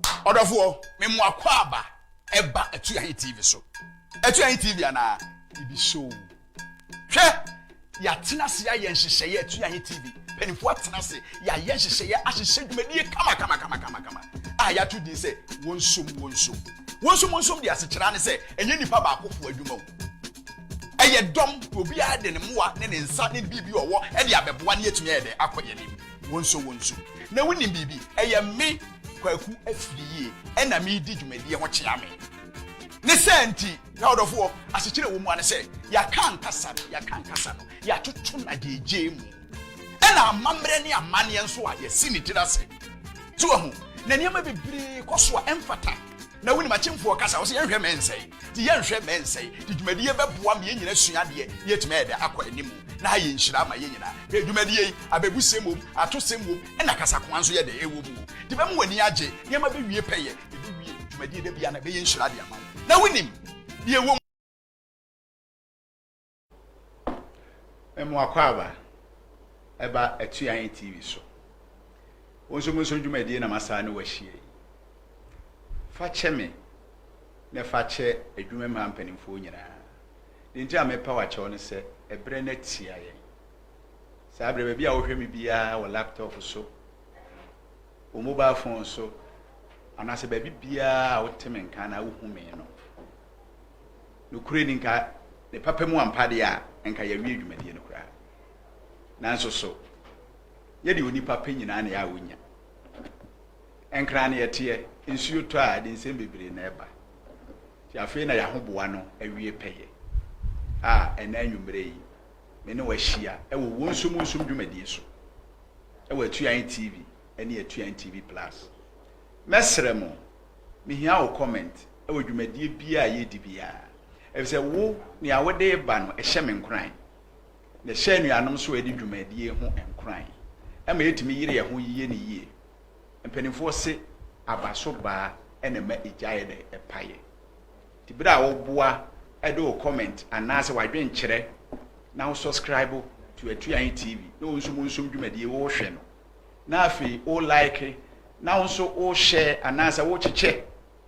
Ɔdɔfoɔ, me mo akwaaba ɛba Atuahe TV so. Atuahe TV anaa? Ibi so. Hwɛ! Yɛatena ase ayɛ nhyehyɛeɛ Atuahe TV mpanimfoɔ atena ase yɛayɛ nhyehyɛeɛ ahyehyɛ dwumadie kama kama kama kama kama a yɛato din sɛ Wonsom Wonsom. Wonsom Wonsom deɛ asekyerɛ ne sɛ ɛnyɛ nipa baakofoɔ adwuma o. Ɛyɛ dɔm na obiara de ne mmoa ne ne nsa ne ne biribi a ɔwɔ de abɛboa na yɛatumi ayɛ dɛn akɔ yɛn anim. Wonsom Wonsom. Na wonim biribi? Ɛyɛ me Kwaku Afriyie ɛna meredi dwumadie ho kyea me. Ne saa nti, na ɔdɔfoɔ, asekyerɛ a ɛwɔ mu ara ne sɛ, yɛaka ankasa no, yɛaka ankasa no, yɛatoto no agyeegyee mu. Ɛna amammerɛ ne amanneɛ nso a yɛasi ne tiri ase. So wahu? Na nneɛma bebree kɔ so a ɛmfata. Na wonim akyemfoɔ kasa, wɔse yɛnhwɛ mɛ nsɛe. Nti yɛnhwɛ mɛ nsɛe. Nti dwumadie bɛboa ma yɛn nyinaa asua adeɛ na yɛatumi ayɛ dɛ akɔ anim na ayɛ nhyira ama yɛn nyinaa. Hwɛ dwumadie yi, abɛbusɛm wom, atosɛm wom, ɛna kasakoa nso yɛ dɛ ɛwɔ mu o. Nti bɛma w'ani agye, nneɛma bɛwie pɛyɛ. Yɛbɛwie dwumadie da biara na ɛbɛyɛ nhyira de ama wo. Na wonim deɛ ɛwɔ mu. Mema w'akwaaba ɛba Atuahe TV so. Wo nso mo nso dwumadie na masan ne w'ahyia yi. Fa kyɛ me na fa kyɛ adwuma mu ha mpanimfoɔ nyinaa. Deɛ nti a mepa w'akyɛw ne sɛ ɛberɛ no atia yɛn. Saa berɛ baabi a wohwɛ me biara wɔ laptop so, wo mobile phone so anaasɛ baabi biara a wote me nka anaa wohu me no, nokorɛ ni nka ne papa mu ampa deɛ a, nka yɛawie dwumadie no koraa. Nanso so, nyɛ deɛ onipa pɛ nyinaa na ɛyɛ a ɔnya. Nkran no yɛteɛ, nsuo tɔ a ɛde nsɛm bebree na ɛba. Nti afei na yɛahoboa no awie pɛyɛ a ɛnɛ anwummerɛ yi me ne wo ahyia wɔ Wonsom Wonsom dwumadie so wɔ Atuae TV ne Atuae TV Plus. Mɛsrɛ mo, mehia wo comment wɔ dwumadie biara a yɛredi biara, efisɛ wo, nea wode reba no, ɛhyɛ me nkuran, na ɛhyɛ anuanom nso a ɛdi dwumadie ho nkuran, ɛma yɛtumi yere yɛn ho yie ne yie. Mpanimfoɔ se aba so baa na ɛma egya yɛ dɛ ɛpaeɛ. Nti berɛ a woboa de wo comment anaasɛ w'adwenkyerɛ na wo subscribe to Atuahe TV na wo nso mo nsom dwumadie wohwɛ no na afei wo like na wo nso wo share anaasɛ wo kyekyɛ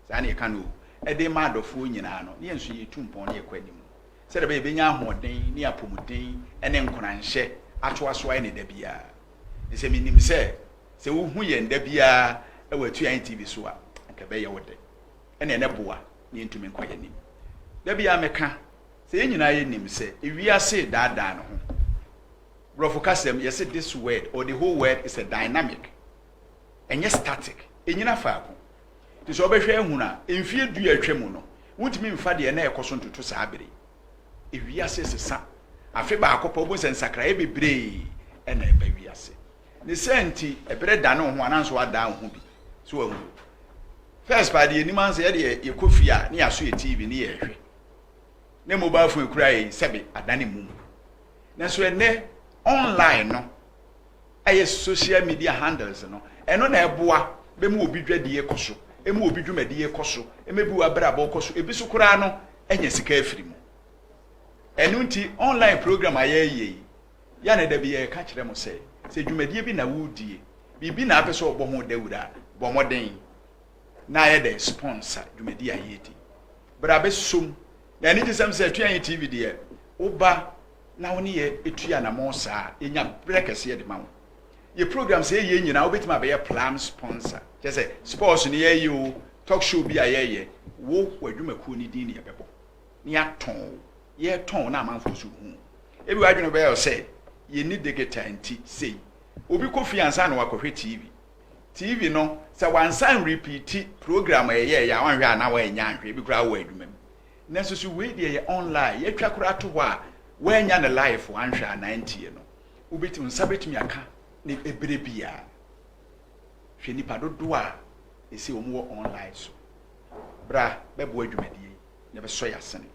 saa na yɛka no o ɛde ma adɔfoɔ nyinaa no ne yɛn nso yɛtu mpɔn ne yɛkɔ anim sɛdeɛ ɛbɛyɛ yɛbɛnya ahoɔden ne apɔmuden ne nkoranhyɛ atoa so ayɛ ne da biara ne sɛ menim sɛ sɛ wohu yɛn da biara wɔ Atuahe TV so a anka ɛbɛyɛ wo dɛ ɛna ɛnɛ boa na yɛntumi nkɔ yɛn anim. Da biara meka sɛ yɛn nyinaa yɛnim sɛ ewiase redaadaa ne ho. Borɔfo kasa mu yɛse this world or the whole world is a dynamic. Ɛnyɛ static. Ɛnyina faako. Nti sɛ wobɛhwɛ ahunu a, mfeɛ du a atwa mu no, wontumi mfa deɛ na ɛkɔ so ntoto saa bere yi. Ewiase sesa. Afe baako pɛ wobɛhu sɛ nsakraeɛ bebree na ɛba wiase. Ne saa nti, ɛberɛ dane wo ho a na nso woadan wo ho bi. So wahu? First paa deɛ yɛnim ara sɛ yɛdeɛ yɛkɔ fie a ne yɛaso yɛ TV ne yɛrehwɛ. Ne mobile phone ekura yɛn sɛbe adane mum. Nanso ɛnɛ online no ɛyɛ social media handles no ɛno na ɛboa bɛmu obi dwadie kɔ so, ɛmu obi dwumadie kɔ so, ɛma bi w'abrabɔ kɔ so, ebi so koraa no anya sika afiri mu. Ɛno nti online program a yɛreyɛ yi, yɛ a na da bi yɛreka kyerɛ mo sɛ, sɛ dwumadie bi na woredie, biribi na apɛ sɛ ɔbɔ ho dawuro a, bɔ mmɔden na ayɛ dɛ sponsor dwumadi a yɛredi. Bra bɛsom. Na anigyesɛm sɛ Atuayi TV deɛ, woba na wo ne yɛ tu anamɔn saa a, yɛnya berɛ kɛseɛ de ma wo. Yɛ programs a yɛyɛ nyinaa, wobɛtumi abɛyɛ plan sponsor. Kyerɛ sɛ, sports no yɛyɛ o, talk show bi a yɛyɛ, wo w'adwumakuo no din na yɛbɛbɔ na yɛatɔn wo. Yɛtɔn wo na amanfoɔ nso hu wo. Ebi w'adwene bɛyɛ wo sɛ yɛnni digital nti sei. Obi kɔ fie ansa na wakɔhwɛ TV. TV no, sɛ wansan repeati program a ɛyɛeɛ a, wanhwɛ a na wannya anhwɛ, ebi koraa wɔ adwuma mu. Nanso so wei deɛ yɛ online, yɛatwa koraa to hɔ a, wannya no live anhwɛ anaa antie no, wobɛtumi, wo nsa bɛtumi aka ne ɛberɛ biara. Hwɛ nnipa dodoɔ a ɛsɛ wɔn wɔ online so. Bra bɛboa dwumadie yi na ɛbɛsɔ yɛn asene.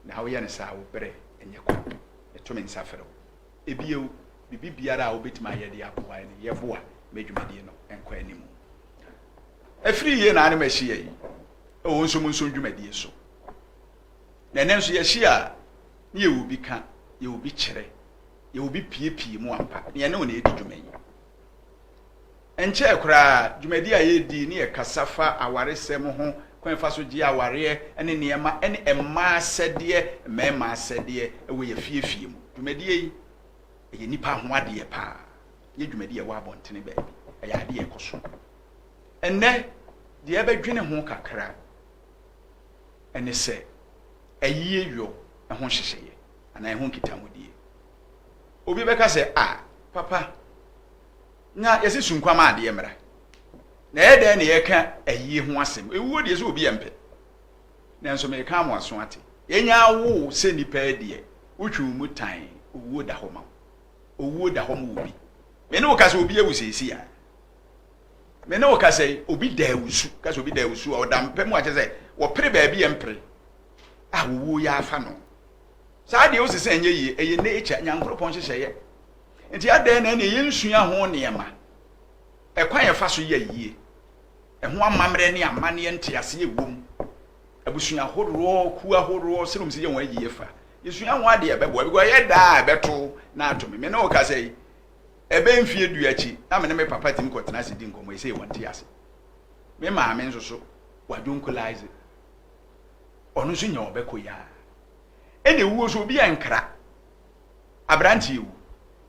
Na woyɛ no saa a, wo berɛ nyɛ kwa. Meto me nsa frɛ wo. Ebio, biribi biara a wobɛtumi ayɛ de aboa yɛn no, yɛboa ma dwumadie no nkɔ anim. Ɛfiri yie na anem ahyia yi wɔ nsom nsom dwumadie so. Na ɛnɛ nso yɛahyia a, ne yɛwɔ bi ka, yɛwɔ bi kyerɛ, yɛwɔ bi piepie mu ampa, ne yɛne wo na ɛdi dwuma yi. Ɛnkyɛɛ koraa, dwumadi a yɛredi ne yɛkasa fa awaresɛm ho, kwan fa so gye awareɛ ne nneɛma ne mmaa asɛdeɛ, mmarima asɛdeɛ wɔ yɛn afiefie mu. Dwumadie yi, ɛyɛ nnipa ho adeɛ paa. Nyɛ dwumadi a ɛwɔ abɔntene baabi. Ɛyɛ adeɛ a ɛkɔ so. Ɛnnɛ, deɛ yɛbɛdwene ho kakra ne sɛ ayie yɔ ho nhyehyɛeɛ anaa ɛho nkitahodie. Obi bɛka sɛ, ah, papa, na yɛse sunkwama adeɛ mmra. Na ɛyɛ dɛn na yɛka ayie ho asɛm? Ewuo deɛ sɛ obi ɛmpɛ. Nanso meka mo aso ate. Yɛnya awo sɛ nnipa deɛ, wotwe wo mu tan, owuo da hɔ ma wo. Owuo da hɔ ma obi. Me ne wo ka sɛ obi awu seesei a. Me ne wo ka sɛ obi da awusu. Ka sɛ obi da awusu a ɔda mpa mu a kyerɛ sɛ wɔpere baabi yɛ mpere a owuo yɛ afa no. Saa deɛ wose sɛ ɛnyɛ yie, ɛyɛ nature, Nyankoropɔn nhyehyɛeɛ. Nti adɛn na ɛneɛ yɛnsua ho nneɛma, ɛkwan yɛfa so yɛ ayie, ɛho amammerɛ ne amanneɛ nteaseɛ ɛwɔ mu, abusua ahoroɔ, kuo ahoroɔ, sɛdeɛ wɔn si yɛ wɔn ayie fa. Yɛsua ho adeɛ ɛbɛboa, because ɛyɛ daa a ɛbɛto na ato me. Me ne wo kasa yi, ɛbɛyɛ mfeɛ du akyi, na me ne me papa tumi kɔtena ase di nkɔmmɔ, ɛsei wɔnte ase. Me maame nso so, wadwonkolaize. Ɔno nso nya ɔbɛkɔ yi ara. Ɛna ewuo nso obi ɛnkra. Aberanteɛ wu,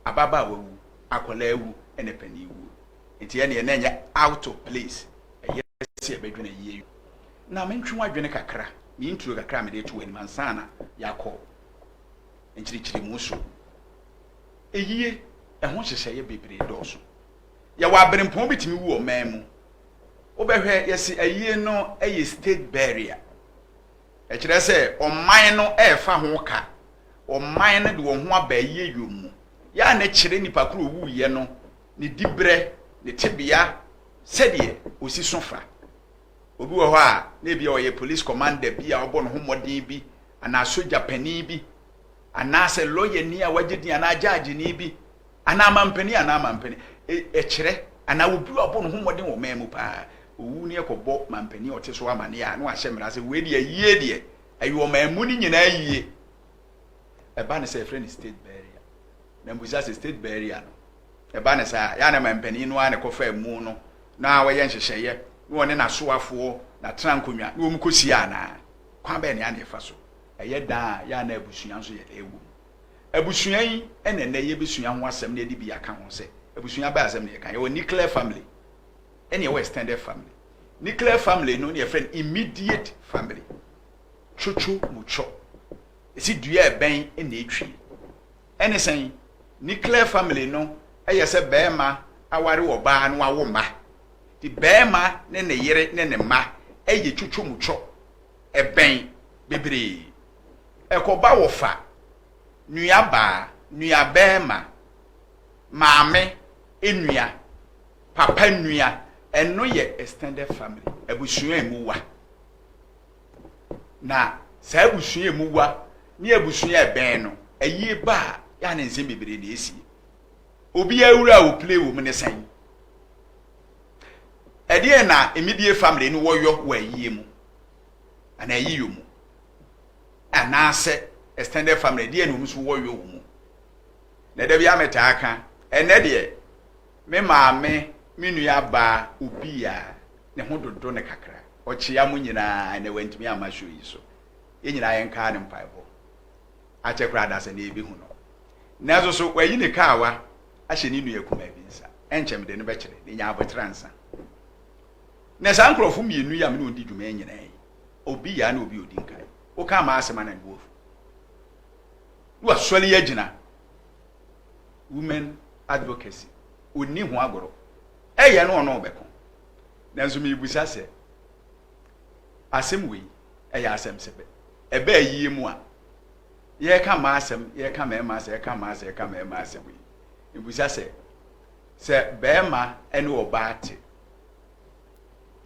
ababaawa wu, akwadaa wu, ɛna panin wuo. Nti ɛneɛ na ɛnyɛ out of place. Ɛyɛ sɛ yɛbɛdwene ayie. Na mentwe w'adwene kakra, me intro kakra a mede to w'anim ansa na yɛakɔ nkyerɛkyerɛmu so. Eyie, ɛho nhyehyɛeɛ bebree dɔɔso. Yɛwɔ aberempɔn bi tumi wu ɔman mu. Wobɛhwɛ, yɛse ayie no yɛ state burial. Ɛkyerɛ sɛ ɔman no refa ho ka. Ɔman no de wɔn ho aba ayie yom mu. Yɛ a na ɛkyerɛ nipa koro owuiɛ no, ne diberɛ, ne tebea, sɛdeɛ ɔsi so fa. Obi wɔ hɔ a, na ebia ɔyɛ police commander bi a ɔbɔ ne ho mmɔden bi, anaa sogya panin bi, anaasɛ lɔyani a wagye din anaa gyaageni bi, Anaa mampanin anaa mampanin, ɛkyerɛ, anaa obi a ɔbɔ ne ho mmɔden wɔ ɔman mu paa, owu ne ɛkɔbɔ mampanin a ɔte so amaneɛ a, na wahyɛ mmara sɛ wei deɛ yie deɛ, ɛyɛ ɔman mu no nyinaa yie. Ɛba ne sɛ yɛfrɛ no state burial. Na mbusa sɛ state burial no, ɛba ne saa, yɛ a na mampanin no ara na ɛkɔfa amu no, na wɔyɛ nhyehyɛeɛ, na wɔne n'asoafoɔ, n'atena nkonnwa, na wɔn kɔsie anaa? Kwan bɛn na yɛ a na yɛfa so? Ɛyɛ dan a, yɛ a na abusua nso yɛ dɛ wɔ mu. Abusua yi na ɛnnɛ yɛbɛsua ho asɛm na yɛde bi aka ho sɛ abusua bɛn asɛm na yɛka. Yɛwɔ nuclear family ɛne yɛwɔ extended family. Nuclear family no na yɛfrɛ no immediate family. Twotwo mutwɔ. Ɛsi dua ɛbɛn na ɛtwie. Ɛne sɛn? Nuclear family no ɛyɛ sɛ bɛrima aware ɔbaa na wawo mma. Nti bɛrima ne ne yere ne ne mma ɛyɛ twotwo mutwɔ. Ɛbɛn bebree. Ɛkɔba wɔfa, nuabaa, nuabɛɛma, maame nua, papa nua, ɛno yɛ extended family, abusua a emu wa. Na saa abusua a emu wa ne abusua a ɛbɛn no, ayie ba a, yɛ a ne nsɛm bebree na esie. Obiara wura a oplay wɔ mu ne sɛn? Ɛdeɛn na immediate family no wɔyɔ wɔ ayie mu anaa ayiyɔ mu? Anaasɛ extended family deɛ na wɔn nso wɔyɔ wɔ mu. Na da bi a metaa ka, ɛnɛ deɛ me maame, me nua baa, obi a ne ho dodo ne kakra. Ɔkyea mo nyinaa ɛnɛ wantumi amma show yi so. Yɛn nyinaa yɛn kaa ne mpaebɔ. Akyɛ koraa da sɛ na yɛbɛhu no. Nanso so wayi ne kaawa ahyɛ ne nua kumaa bi nsa. Ɛnkyɛ mede no bɛkyerɛ ne nya abotra nsa. Na saa nkurɔfo mmienu yi a me ne wɔn di dwuma nyinaa yi, Obi yaa ne obi odi nkan. Woka m'asɛm a na ne bo afu. Na wasɔre agyina women advocacy. Onni ho agorɔ. Ɛyɛ no ɔno ɔbɛko. Nanso mebisa sɛ, asɛm wei ɛyɛ asɛm sɛbɛ? Ɛbɛ ayie mu a, yɛreka mmaa asɛm, yɛreka mmarima asɛm, yɛreka mmaa asɛm, yɛreka mmarima asɛm yi. Mebisa sɛ, sɛ barima ne ɔbaa te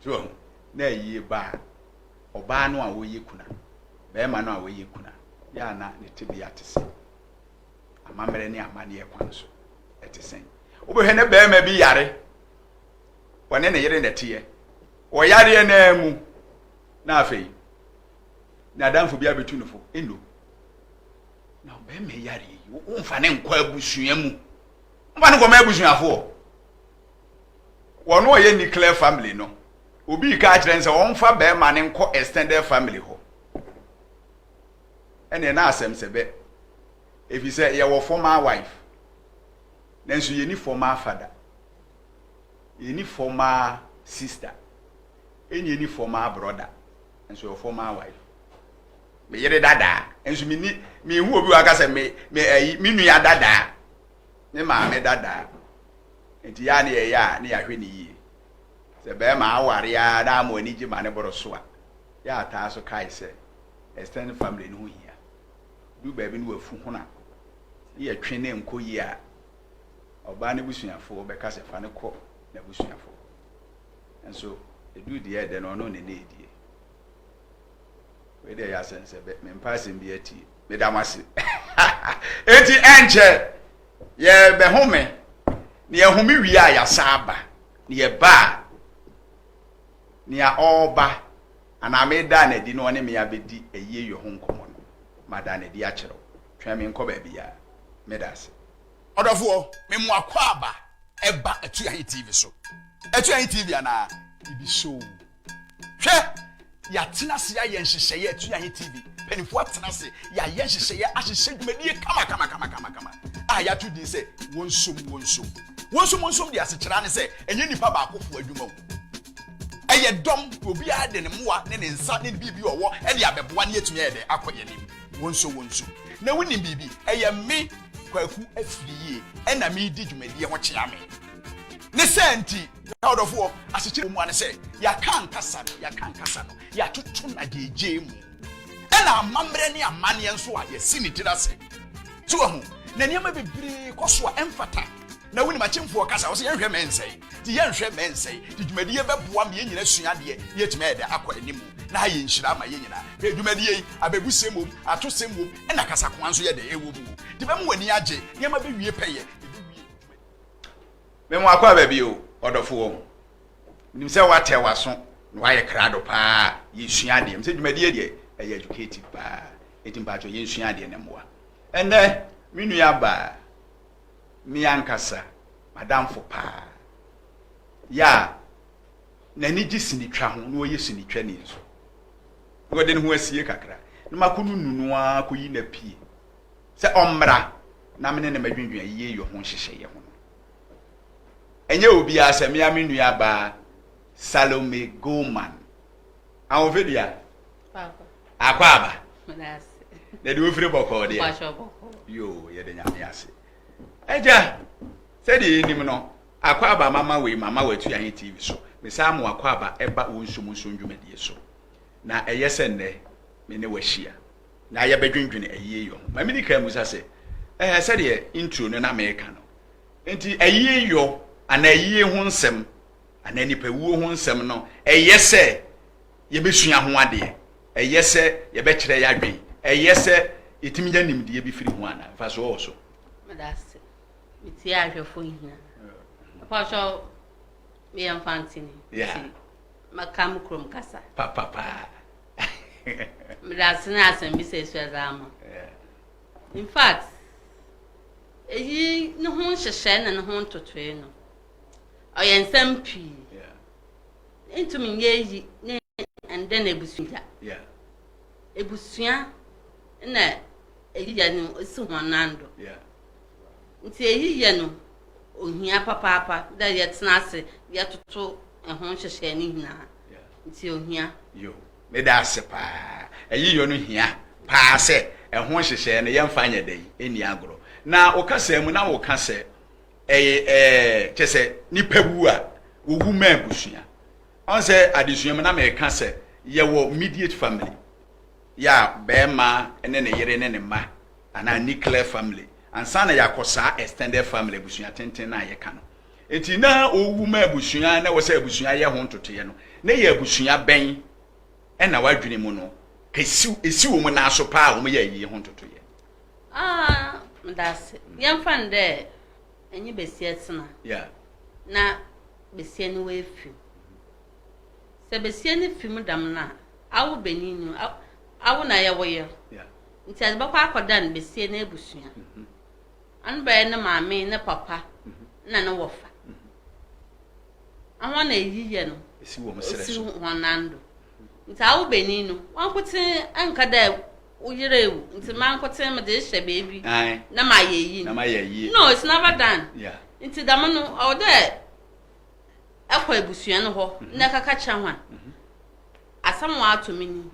So wahu? Na ayie ba a, ɔbaa no a ɔyɛ kuna, barima no a ɔyɛ kuna, yɛ a na ne tebea te sɛ amammerɛ ne amanneɛ kwan so. Ɛte sɛn? Wobɛhwɛ ne barima bi yare, ɔne ne yere na ɛteɛ. Ɔyareɛ no ara mu, na afei n'adamfo bi abɛtu no fo, eno, na ɔbarima yare yi, womfa ne nkɔ abusua mu, womfa ne nkɔma abusuafoɔ. Wɔn a ɔyɛ nuclear family no, obi reka akyerɛ no sɛ ɔmfa bɛrima no nkɔ extended family hɔ. Ɛnneɛ na asɛm sɛ bɛ, ɛfiri sɛ yɛwɔ former wife, nanso yɛnni former father, yɛnni former sister, ɛnni yɛnni former brother, nso yɛwɔ former wife. Me yere dadaa, nso menni, menhu obi waka sɛ me, me ayi, me nua dadaa, me maame dadaa. Nti yɛ a ne yɛyɛ a ne yɛahwɛ ne yie. Sɛ bɛrima aware ara na ama ani gye ma ne boro so a, yɛ ataa so kae sɛ extended family no ho hia. Du baabi no wafu hono a, ne yɛtwe ne nkɔ yie a, ɔbaa no busuafoɔ bɛka sɛ fa no kɔ n'abusuafoɔ. Nso ɛduru deɛ ɛdɛ no ɔno ne ne ɛdie. Wei deɛ yɛ asɛnsɛbɛ, mempa asɛm bi atie. Meda mo ase. Enti ɛnkyɛ yɛbɛhome, na yɛhome wie a yɛasa aba. Na yɛba a, nea ɔreba anaa meda no adi na ɔne me abɛdi ayie yɔ ho nkɔmmɔ no, mada no adi akyerɛ wo. Twɛn me nkɔ baabiara. Meda ase. Ɔdɔfoɔ, me mo akwaaba ɛba Atuahe TV so. Atuahe TV anaa? Ibi show. Hwɛ! Yɛatena ase ayɛ nhyehyɛeɛ, Atuahe TV mpanimfoɔ atena ase, yɛayɛ nhyehyɛeɛ ahyehyɛ dwumadie kama kama kama kama kama a yɛato din sɛ Wonsom Wonsom. Wonsom Wonsom deɛ asekyerɛ ne sɛ ɛnyɛ nipa baakofoɔ adwuma o. Ɛyɛ dɔm, obiara de ne mmoa ne ne nsa ne ne biribi a ɔwɔ de abɛboa ne yɛatumi ayɛ dɛ akɔ yɛn anim. Wonsom Wonsom. Na wonim biribi? Ɛyɛ me Kwaku Afriyie ɛna meredi dwumadie ho kyea me. Ne saa nti, ɔdɔfoɔ, asekyerɛ wɔ mu ara ne sɛ, yɛaka ankasa no, yɛaka ankasa no, yɛatoto no agyeegyee mu. Ɛna amammerɛ ne amanneɛ nso a, yɛasi ne tiri ase. So wahu? Na nneɛma bebree kɔ so a ɛmfata. Na wonim, akyemfoɔ kasa, wɔse yɛnhwɛ mɛ nsɛe. Nti yɛnhwɛ mɛ nsɛe. Nti dwumadie bɛboa ma yɛn nyinaa asua adeɛ na yɛatumi ayɛ dɛ akɔ anim na ayɛ nhyira ama yɛn nyinaa. Hwɛ dwumadie yi, abɛbusɛm wom, atosɛm wom, ɛna kasakoa nso yɛ dɛ ɛwɔ mu o. Nti bɛma w'ani agye, nneɛma bɛwie pɛyɛ, yɛbɛwie dwumadie. Me mo akwaaba bio, ɔdɔfoɔ. Menim sɛ woatɛ w'aso na woayɛ krado paa. Yɛsua adeɛ. Mesɛ dwumadie deɛ ɛyɛ educative paa. Enti mpakyɛ yɛnsua adeɛ na mmoa. Ɛnnɛ, me nua baa, me ankasa, m'adamfo paa, yɛ a n'ani gye sinitwa ho na ɔyɛ sinitwani nso. Na ɔde ne ho asie kakra. Na makɔ no nunu ara kɔyi no apue. sɛ ɔmmra na me ne no mɛdwendwen ayiyeyɔ ho nhyehyɛeɛ ho no. Ɛnyɛ obiara sɛ me ara me nuabaa Salome Goldman. Ahofadua, akwaaba, na deɛ ofiri bɔkɔɔ deɛ. Yoo, yɛde Nyame ase. Agya, sɛdeɛ yɛnim no, akwaaba mama wei mama watu ahe TV so. Mesan mo akwaaba ɛba wo nso mu nso ndwumadie so. Na ɛyɛ sɛ nnɛ me ne wahyia. na yɛbɛdwendwene ayie yɔ ho. Ma medi kan mmisa sɛ, ɛɛ sɛdeɛ intro no na meka no, nti ayie yɔ anaa ayie ho nsɛm anaa nipawuo ho nsɛm no, ɛyɛ sɛ yɛbɛsua ho adeɛ, ɛyɛ sɛ yɛbɛkyerɛ yɛn adwene, ɛyɛ sɛ yɛtumi nya nimdeɛ bi firi ho anaa? Mfasoɔ wɔ so. Meda ase. Metie ahwɛfoɔ nyinaa. Mpakyɛw, meyɛ Mfantini. Yeah. Nti mɛka me kurom kasa. Papapaa. Meda ase ne asɛmbisa yi so ɛdze ama. In fact, eyi ne ho nhyehyɛe na ne ho ntotoe no, ɔyɛ nsɛm pii. Ntum nyɛ eyi ne ndɛ na ebusua gya. Ebusua na eyi yɛ no esi hɔn nan do. Nti eyi yɛ no ohia papaapa dɛ yɛtsena ase yɛtoto ho nhyehyɛe no nyinaa. Nti ohia. Yo, meda ase paa. Ayiyɔ no hia paa sɛ ɛho nhyehyɛɛ no yɛmfa nyɛ dɛn nni agorɔ. Na wo kasaa mu na woka sɛ ɛyɛ ɛɛ kyɛ sɛ nipa wu a wɔwu ma abusua. Ɔn sɛ adesua mu na meka sɛ yɛwɔ immediate family yɛ a bɛrima ne ne yere ne ne mma anaa nuclear family ansa na yɛakɔ saa extended family abusua tenten no a yɛka no. Enti na owu ma abusua na ɛwɔ sɛ abusua yɛ ho ntotoeɛ no, na ɛyɛ abusua bɛn na w'adwene mu no ka esi esi wɔn nan so paa a wɔyɛ ayie ho ntotoeɛ? Ah, medase. Yɛmfa no dɛ enye basia tsena Yeah. na basia no oefi mu. Sɛ basia no fi mu dɛm no a, awo banyin no, awo na eyɛ wo yer. Yeah. Ntsi edze bɔkɔ akɔdan basia n'ebusua. Mm -hmm. Ɔno bɛyɛ ne maame, ne papa, na ne wɔfa. Hɔn na eyiyɛ no Esi wɔn serɛ osi so. hɔn nan do. Ntsi awo banyin no, wankotsee annka dɛ wo yer ewu ntsi mankotsee medze rehyɛ beebi na mayɛ eyi no. Na mayɛ ayie. No, it's never done. Yeah. Ntsi dɛm no, ɔwɔ dɛ ɛkɔ ebusua no hɔ na ɛkɛka kyerɛ hɔn. Asɛm a ɔato me nyi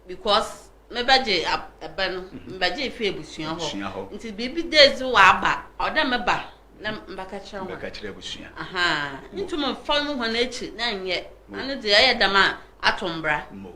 because mebɛgye ɛbɛ no, mebɛgye efi ebusua hɔ. Ntsi biribi dɛ edze ɔaba a, ɔwɔ dɛ meba na mbɛka kyerɛ hɔn. Mbɛka kyerɛ ebusua. Ahaa, nntum mmfa no hɔn ekyir na nnyɛ. Ano dze ɔyɛ dɛm a, ato mbra. Mo.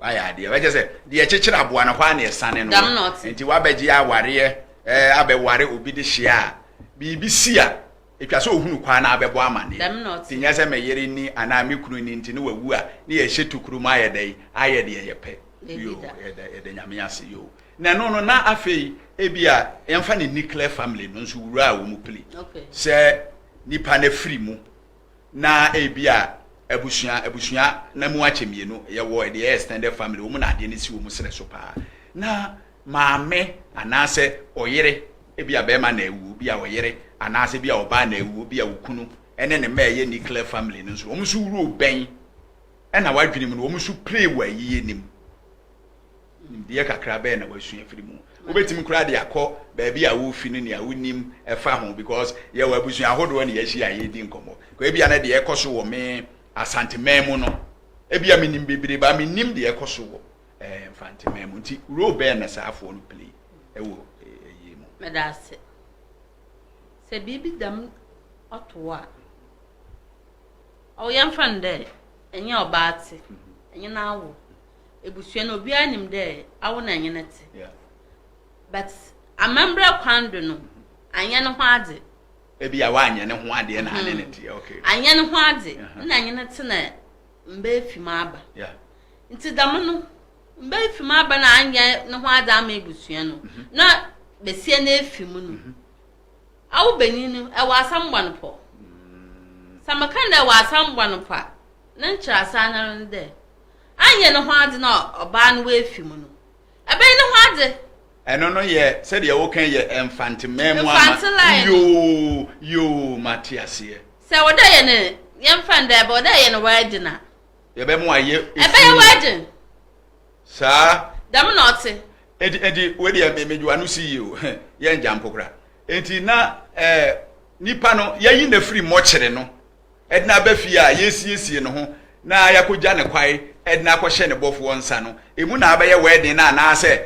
Wayɛ adeɛ. Bɛkyɛ sɛ deɛ ɛkyekyere aboa no hɔ ara na ɛsane no. Dɛm na ɔtse. Nti wabɛgye awareɛ, ɛɛ abɛware obi de hyeɛ a, biribi si a, etwa sɛ ohunu kwan na abɛbɔ amaneɛ. Dɛm na ɔtse. Nti nyɛ sɛ me yere ni anaa me kunu ni nti ne wawu a, ne yɛhyɛ tukuru mu ayɛ dɛn, ayɛ deɛ yɛpɛ. Dabi da. Yoo, yɛda yɛda Nyame ase yoo. Na ɛno no na afei ebia yɛmfa ne nuclear family no nso wura a wɔn pili sɛ nipa no afiri mu na ebia abusua abusua na mu akyɛ mmienu yɛwɔ deɛ ɛyɛ extended family wɔn na adeɛ no si wɔn serɛ so paa na maame anaasɛ ɔyere ebia bɛrima na awu ebia ɔyere anaasɛ ebia ɔbaa na awu ebia okunu ɛne ne mma ɛyɛ nuclear family no nso wɔn nso wuro bɛn ɛna wadwene mu no wɔn nso pray wɔ ayie nim. Nimdeɛ kakra bɛn na woasua afiri mu? Wobɛtumi koraa de akɔ baabi a wofi no nea wonim ɛfa ho because yɛwɔ abusua ahodoɔ na yɛahyia a yɛredi nkɔmmɔ. Kɔ ebia na deɛ ɛkɔ so wɔ me Asanteman mu no, ebia menim bebree ba mennim deɛ ɛkɔ so wɔ eh, Mfanteman mu. Nti role bɛn na saa afoɔ no play ɛwɔ ɛyie mu? Meda ase. Sɛ biribi dɛm ɔto wo a, ɔwo yɛmfa no dɛ ɛnyɛ ɔbaa te, ɛnyɛ n'awo. Ebusua no obiara nyim dɛ awo na enye no tse. But amambra kwan do no, annyɛ no ho adze. Ebi a wanyɛ ne ho adeɛ na ane ne teɛ, okay. Annyɛ ne ho adze na enye no tse na mba efi mu aba. Ntsi dɛm no, mba efi mu aba na annyɛ ne ho adze ama ebusua no, na basia no efi mu no, awo banyin no, ewɔ asɛm bɔ no pɔ. Sɛ mekã dɛ ewɔ asɛm bɔ no pɔ a, ne nkyerɛase ara nye dɛ, Annyɛ no ho adze na ɔbaa no oefi mu no, ebɛyɛ no ho adze. Ɛno no yɛ sɛdeɛ woka yi yɛ Mfanteman mu ama Mfante line no. Yoo yoo mate aseɛ. Sɛ ɛwɔ dɛ yɛ no yɛmfa no dɛ ɛbɛwɔ dɛ yɛ no wedding a. Yɛbɛma wayɛ efunu. Ɛbɛyɛ wedding. Saa. Dɛm na ɔtse. Enti enti wei deɛ me megye w'ano si yie o yɛngya mpo koraa. Enti na ɛɛ nipa no yɛyi no afiri mɔkyere no de no aba fie a yɛresiesie ne ho na yɛakɔgya ne kwae de no akɔhyɛ ne bɔfoɔ nsa no, emu na abɛyɛ wɛɛden no anaasɛ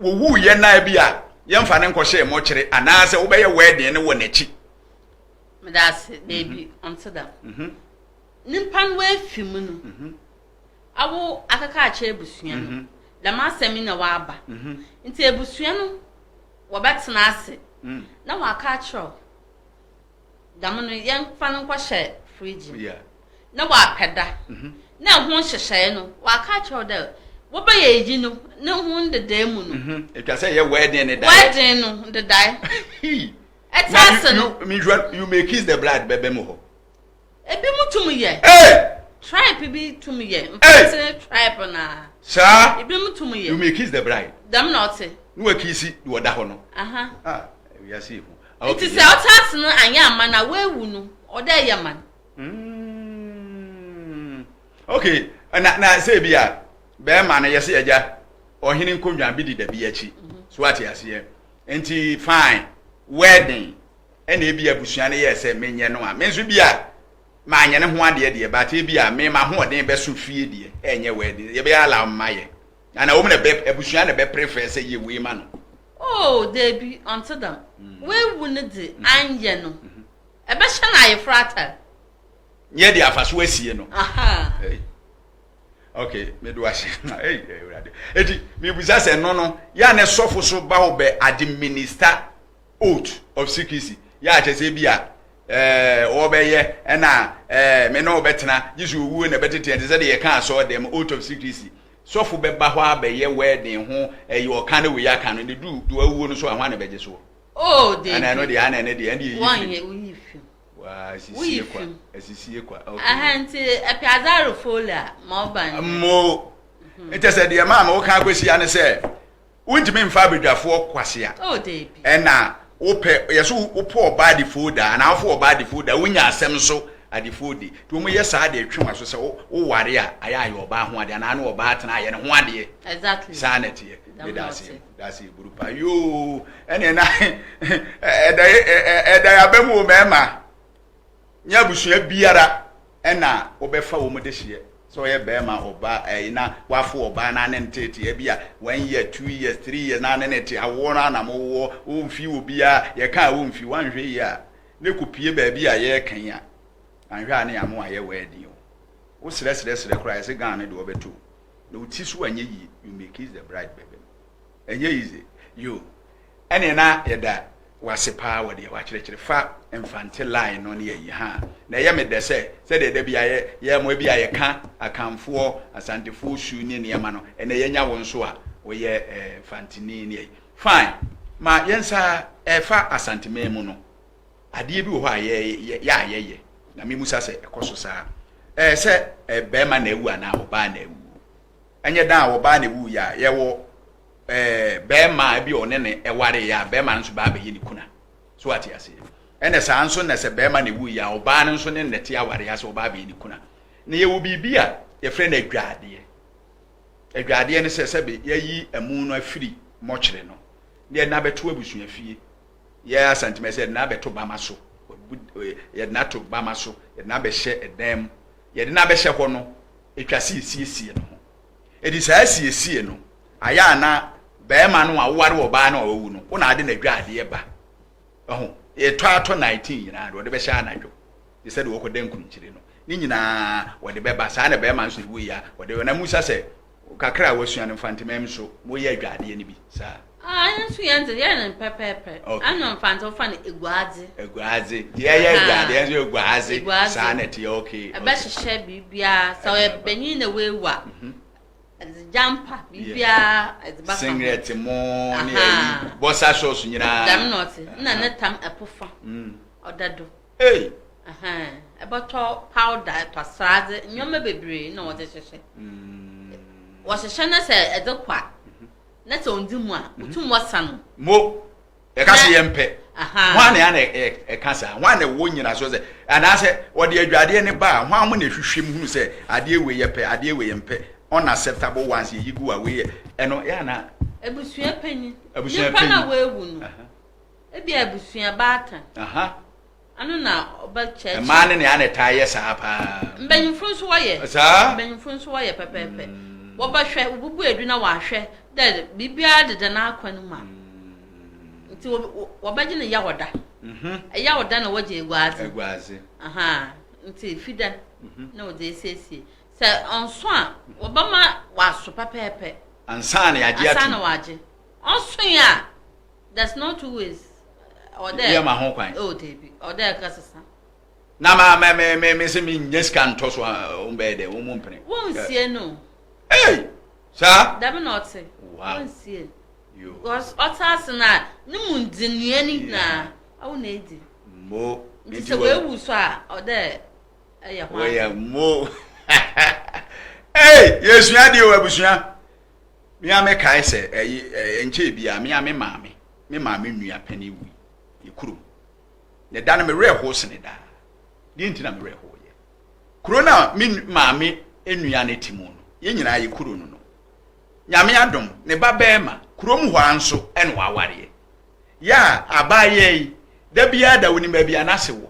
wɔwuiɛ no a bi a yɛmfa no nkɔhyɛɛ mɔkyere anaasɛ wobɛyɛ wɛɛden no wɔ n'akyi. Meda ase, daabi, ɔnte dɛm. Mhm. Nyimpa no woefi mu no, mhm. awo akaka akyerɛ ebusua no, mhm. dɛm asɛm yi na wɔaba. Nti ebusua no wɔbɛtena ase mm. na wɔaka akyerɛ wo. Dɛm no, yɛmfa no nkɔhyɛ fridge mu na ɔapɛ da na ho nhyehyɛɛ no, ɔaka akyerɛ wo dɛ wɔbɛyɛ eyi no ne ho ndedae mu no. Etwa sɛ yɛ wedding ne dae. Wedding no ndedae. Ɛtse ase no. You may kiss the bride bɛbɛ mu hɔ. Ebi mu tum yɛ. Hey! Tribe bi tum yɛ. Mfantse tribe na. Saa. Ebi mu tum yɛ. You may kiss the bride. Dɛm na ɔtse. Ne wa kiisi deɛ ɔda hɔ no. Aha. Ah, wiase yɛ hu. Nti sɛ ɔtse ase no annyɛ amma no a, oewu no, ɔwɔ dɛ eyɛ ma no. Mm. Okay, na na sɛ bi a bɛrima no yɛsɛ agya ɔhene nkonnwa bi di da bi akyi. Mhm. So ate aseɛ. Nti fine, wedding ɛna ebi abusua no yɛɛ sɛ menyɛ no a, me nso bi a manyɛ ne ho adeɛ deɛ, but ebi a me m'ahoɔden bɛso fie deɛ, ɛnyɛ wedding, yɛbɛyɛ allow mma yɛ. Ana wɔn na bɛ abusua na bɛ prefer sɛ yɛ wei ma no. Oh dabi ɔnte dɛm. Woewu no dze annyɛ no ɛbɛhyɛ no ayefor atar. Nyɛ de afa so asie no. Aha. Hey. Okay, me do ase. Hey, Awurade. Eti mebusa sɛ no no yɛ a ne sɔfo so ba wo bɛ administer oath of secrecy. Yɛ a kyɛ sɛ bi a ɛɛ wɔbɛyɛ ɛna ɛɛ me ne wo bɛtena gye sɛ owuo na ɛbɛtete ɛnte sɛ deɛ yɛka asɔre dɛm oath of secrecy. Sɔfo bɛba hɔ abɛyɛ wedding ho ɛyi ɔka ne wei aka no ne du de wawuo no so a hwan na ɛbɛgye soɔ? Oh deebi. Ɛna ɛno deɛ ana ɛno deɛ ɛno deɛ yɛyi firim. Woyi firim. Waa asisie kwa asisie kwa. Okay. Aha nti ɛpiazaro foli a ma ɔba nyɛ. Mo nkyɛ sɛ deɛ maa ma woka akɔsi ya ne sɛ wontumi mfa abadwafoɔ kwasea. Oh deebi. Ɛna wopɛ yɛ so wopɔ ɔbaa de folder anaa wofo ɔbaa de folder wonya asɛm so. Adefoɔ di. Nti wɔn yɛ saa de twe w'aso sɛ wo woware a ayɛ ayɛ ɔbaa ho adeɛ anaa ne ɔbaa tena ayɛ ne ho adeɛ. Exactly. Saa na ɛteɛ. Meda ase da ase buru pa yoo ɛne na ɛda ɛda yaba mu o mɛɛma nyɛ abusua biara ɛna wɔbɛfa wɔn de hyeɛ sɛ ɔyɛ bɛɛma ɔba ɛyi na wafo ɔbaa na ne nteete ebi a 1 year, 2 years, 3 years na ne ne te awoɔ no anam wowɔ wɔmfi wɔ biara yɛka a wɔmfi wanhwɛ yie a ne kɔpie baabi a yɛreka yi a anhwɛ a ne yɛamo ayɛ wɔ o wosrɛsrɛsrɛ koraa yɛsɛ Ghana de wɔbɛto na wo ti so anyɛ yie, you may kiss the bride bɛbɛ no ɛnyɛ easy yo. Ɛne na yɛda wase paa wɔ deɛ wakyerɛkyerɛ fa Mfante line no ne yɛyi ha na ɛyɛ me dɛ sɛ sɛdeɛ da bi ayɛ yɛ mo bi a yɛka Akanfoɔ, Asantefoɔ su ne nneɛma no, ɛnɛ yɛnya wo nso a wɔyɛ Mfanteni ne yɛyi fine. Ma yɛnsa ɛfa Asanteman mu no, adeɛ bi wɔ hɔ a yɛ yɛ a yɛyɛ na memusa sɛ ɛkɔ so saa ɛɛ sɛ ɛɛ bɛrima na ewu anaa ɔbaa na ewu, ɛnyɛ dan a ɔbaa na ewu yɛ a yɛwɔ bɛrima a bi a ɔne ne ɛware yɛ a bɛrima no nso baa bɛyɛ ne kuna so ate aseɛ. Ɛna saa nso na sɛ bɛrima na ewu yɛ a ɔbaa no nso ne nnɛte aware yɛ sɛ ɔbaa bɛyɛ ne kuna. Na yɛwɔ biribi a yɛfrɛ no adwadeɛ. Adwadeɛ no sɛ sɛbe yɛyi ɛmu no afiri mɔkyerɛ no na yɛde no abɛto abusua fie. Yɛ Asanteman sɛ yɛde no abɛto bama so, yɛde no ato bama so, yɛde no abɛhyɛ ɛdan mu. Yɛde no abɛhyɛ hɔ no, etwa sɛ yɛsiesie no ho. Edi saa siesie no ayɛ ana bɛrima no a woware ɔbaa no a wawu no, wo na ade n'adwadeɛ ba ɛho. Yɛtɔ atɔ 19 nyinaa de wɔde bɛhyɛ anadwo te sɛ de wɔkɔda nkunkyire no ne nyinaa wɔde bɛba saa. Na bɛrima nso ewu yi a wɔde na musa sɛ kakra a wasua no Mfanteman nso moyɛ adwadeɛ no bi saa? Ah, yɛn nso yɛn de yɛn no pɛpɛɛpɛ. Ɛna Mfante wofa no eguadze. Eguadze deɛ yɛ adwadeɛ nso eguadze saa na ɛteɛ, okay. Ɛbɛhyehyɛ biribiara sɛ ɔyɛ banyin na wewu a, ɛdze jampa biribiara ɛdze ba ka ho. Singlet mo ne ayi boxer shorts nyinaa. Dɛm na ɔte na ne tam ɛpofa ɔda do. Hey. Ɛbɛtɔ powder, ɛtɔ asradze, nneɛma bebree na wɔdze hyehyɛ. Wɔhyehyɛ no sɛ ɛdze kɔ a na sɛ ɔndzi mu a, otum wɔsa no. Mo yɛka sɛ yɛmpɛ hwan na yana ɛka saa, hwan na ɛwɔ nyina so sɛ anaasɛ wɔde adwadeɛ ne ba a, hwan mo na ɛhwehwɛ mu hunu sɛ adeɛ wei yɛ pɛ, adeɛ wei yɛ mpɛ, unacceptable ones yɛyi gu a, wei yɛ ɛno yɛ ana? Abusua panyin. Abusua panyin. Nipa na wɔawu no, ebi abusua baatan ano na ɔbɛkyerɛkyerɛ. Mmaa ne nea na ɛtaa yɛ saa paa. Mbanyinfo nso wɔyɛ. Saa. Mbanyinfo nso wɔyɛ pɛpɛɛpɛ. Wɔbɛhwɛ, wɔbubu edu na wɔahwɛ dɛ biribiara deda n'akwan mu a, nti wɔbɛgye no yawɔda. Ɛyawɔda na wɔgye eguadze. Eguadze. Nti fida na wɔdze esiesie. Sɛ ɔnso a, wɔbɛma wɔaso pɛpɛɛpɛ. Ansa na yɛagye atum. Ansa na wɔagye. Ɔso yi a, there's no two ways. Ɔdɛ. Yɛ ma ho kwan. Oh, debi. Ɔdɛ ɛka sesa. Na ma ma me me me sɛ me nya sika ntɔ so a, wɔn bɛyɛ dɛ wɔn mu mpene. Wɔnsie no. Ee, saa. Dɛm na ɔte. Wɔnsie. Because ɔte ase na ne mu ndzi nnua no nyinaa awo na edi. Mo. Nti sɛ wɔewu so a, ɔdɛ ɛyɛ ho. Wɔyɛ mo. Ee, yɛsua deɛ wɔ abusua. Mea me kae sɛ ɛyi ɛɛ nkyɛn bi a mea me maame nua panyin wui yɛ kurom. Na da no me werɛ ho sene daa. Deɛ nti na me werɛ ho yɛ kuro no a me maame nua no te mu no, yɛn nyinaa yɛ kuro no. Nyame adom ne ba bɛrima kurom hɔ a nso ɛna wawareɛ yɛ a abaayewa yi da biara da onim baabi a n'ase wɔ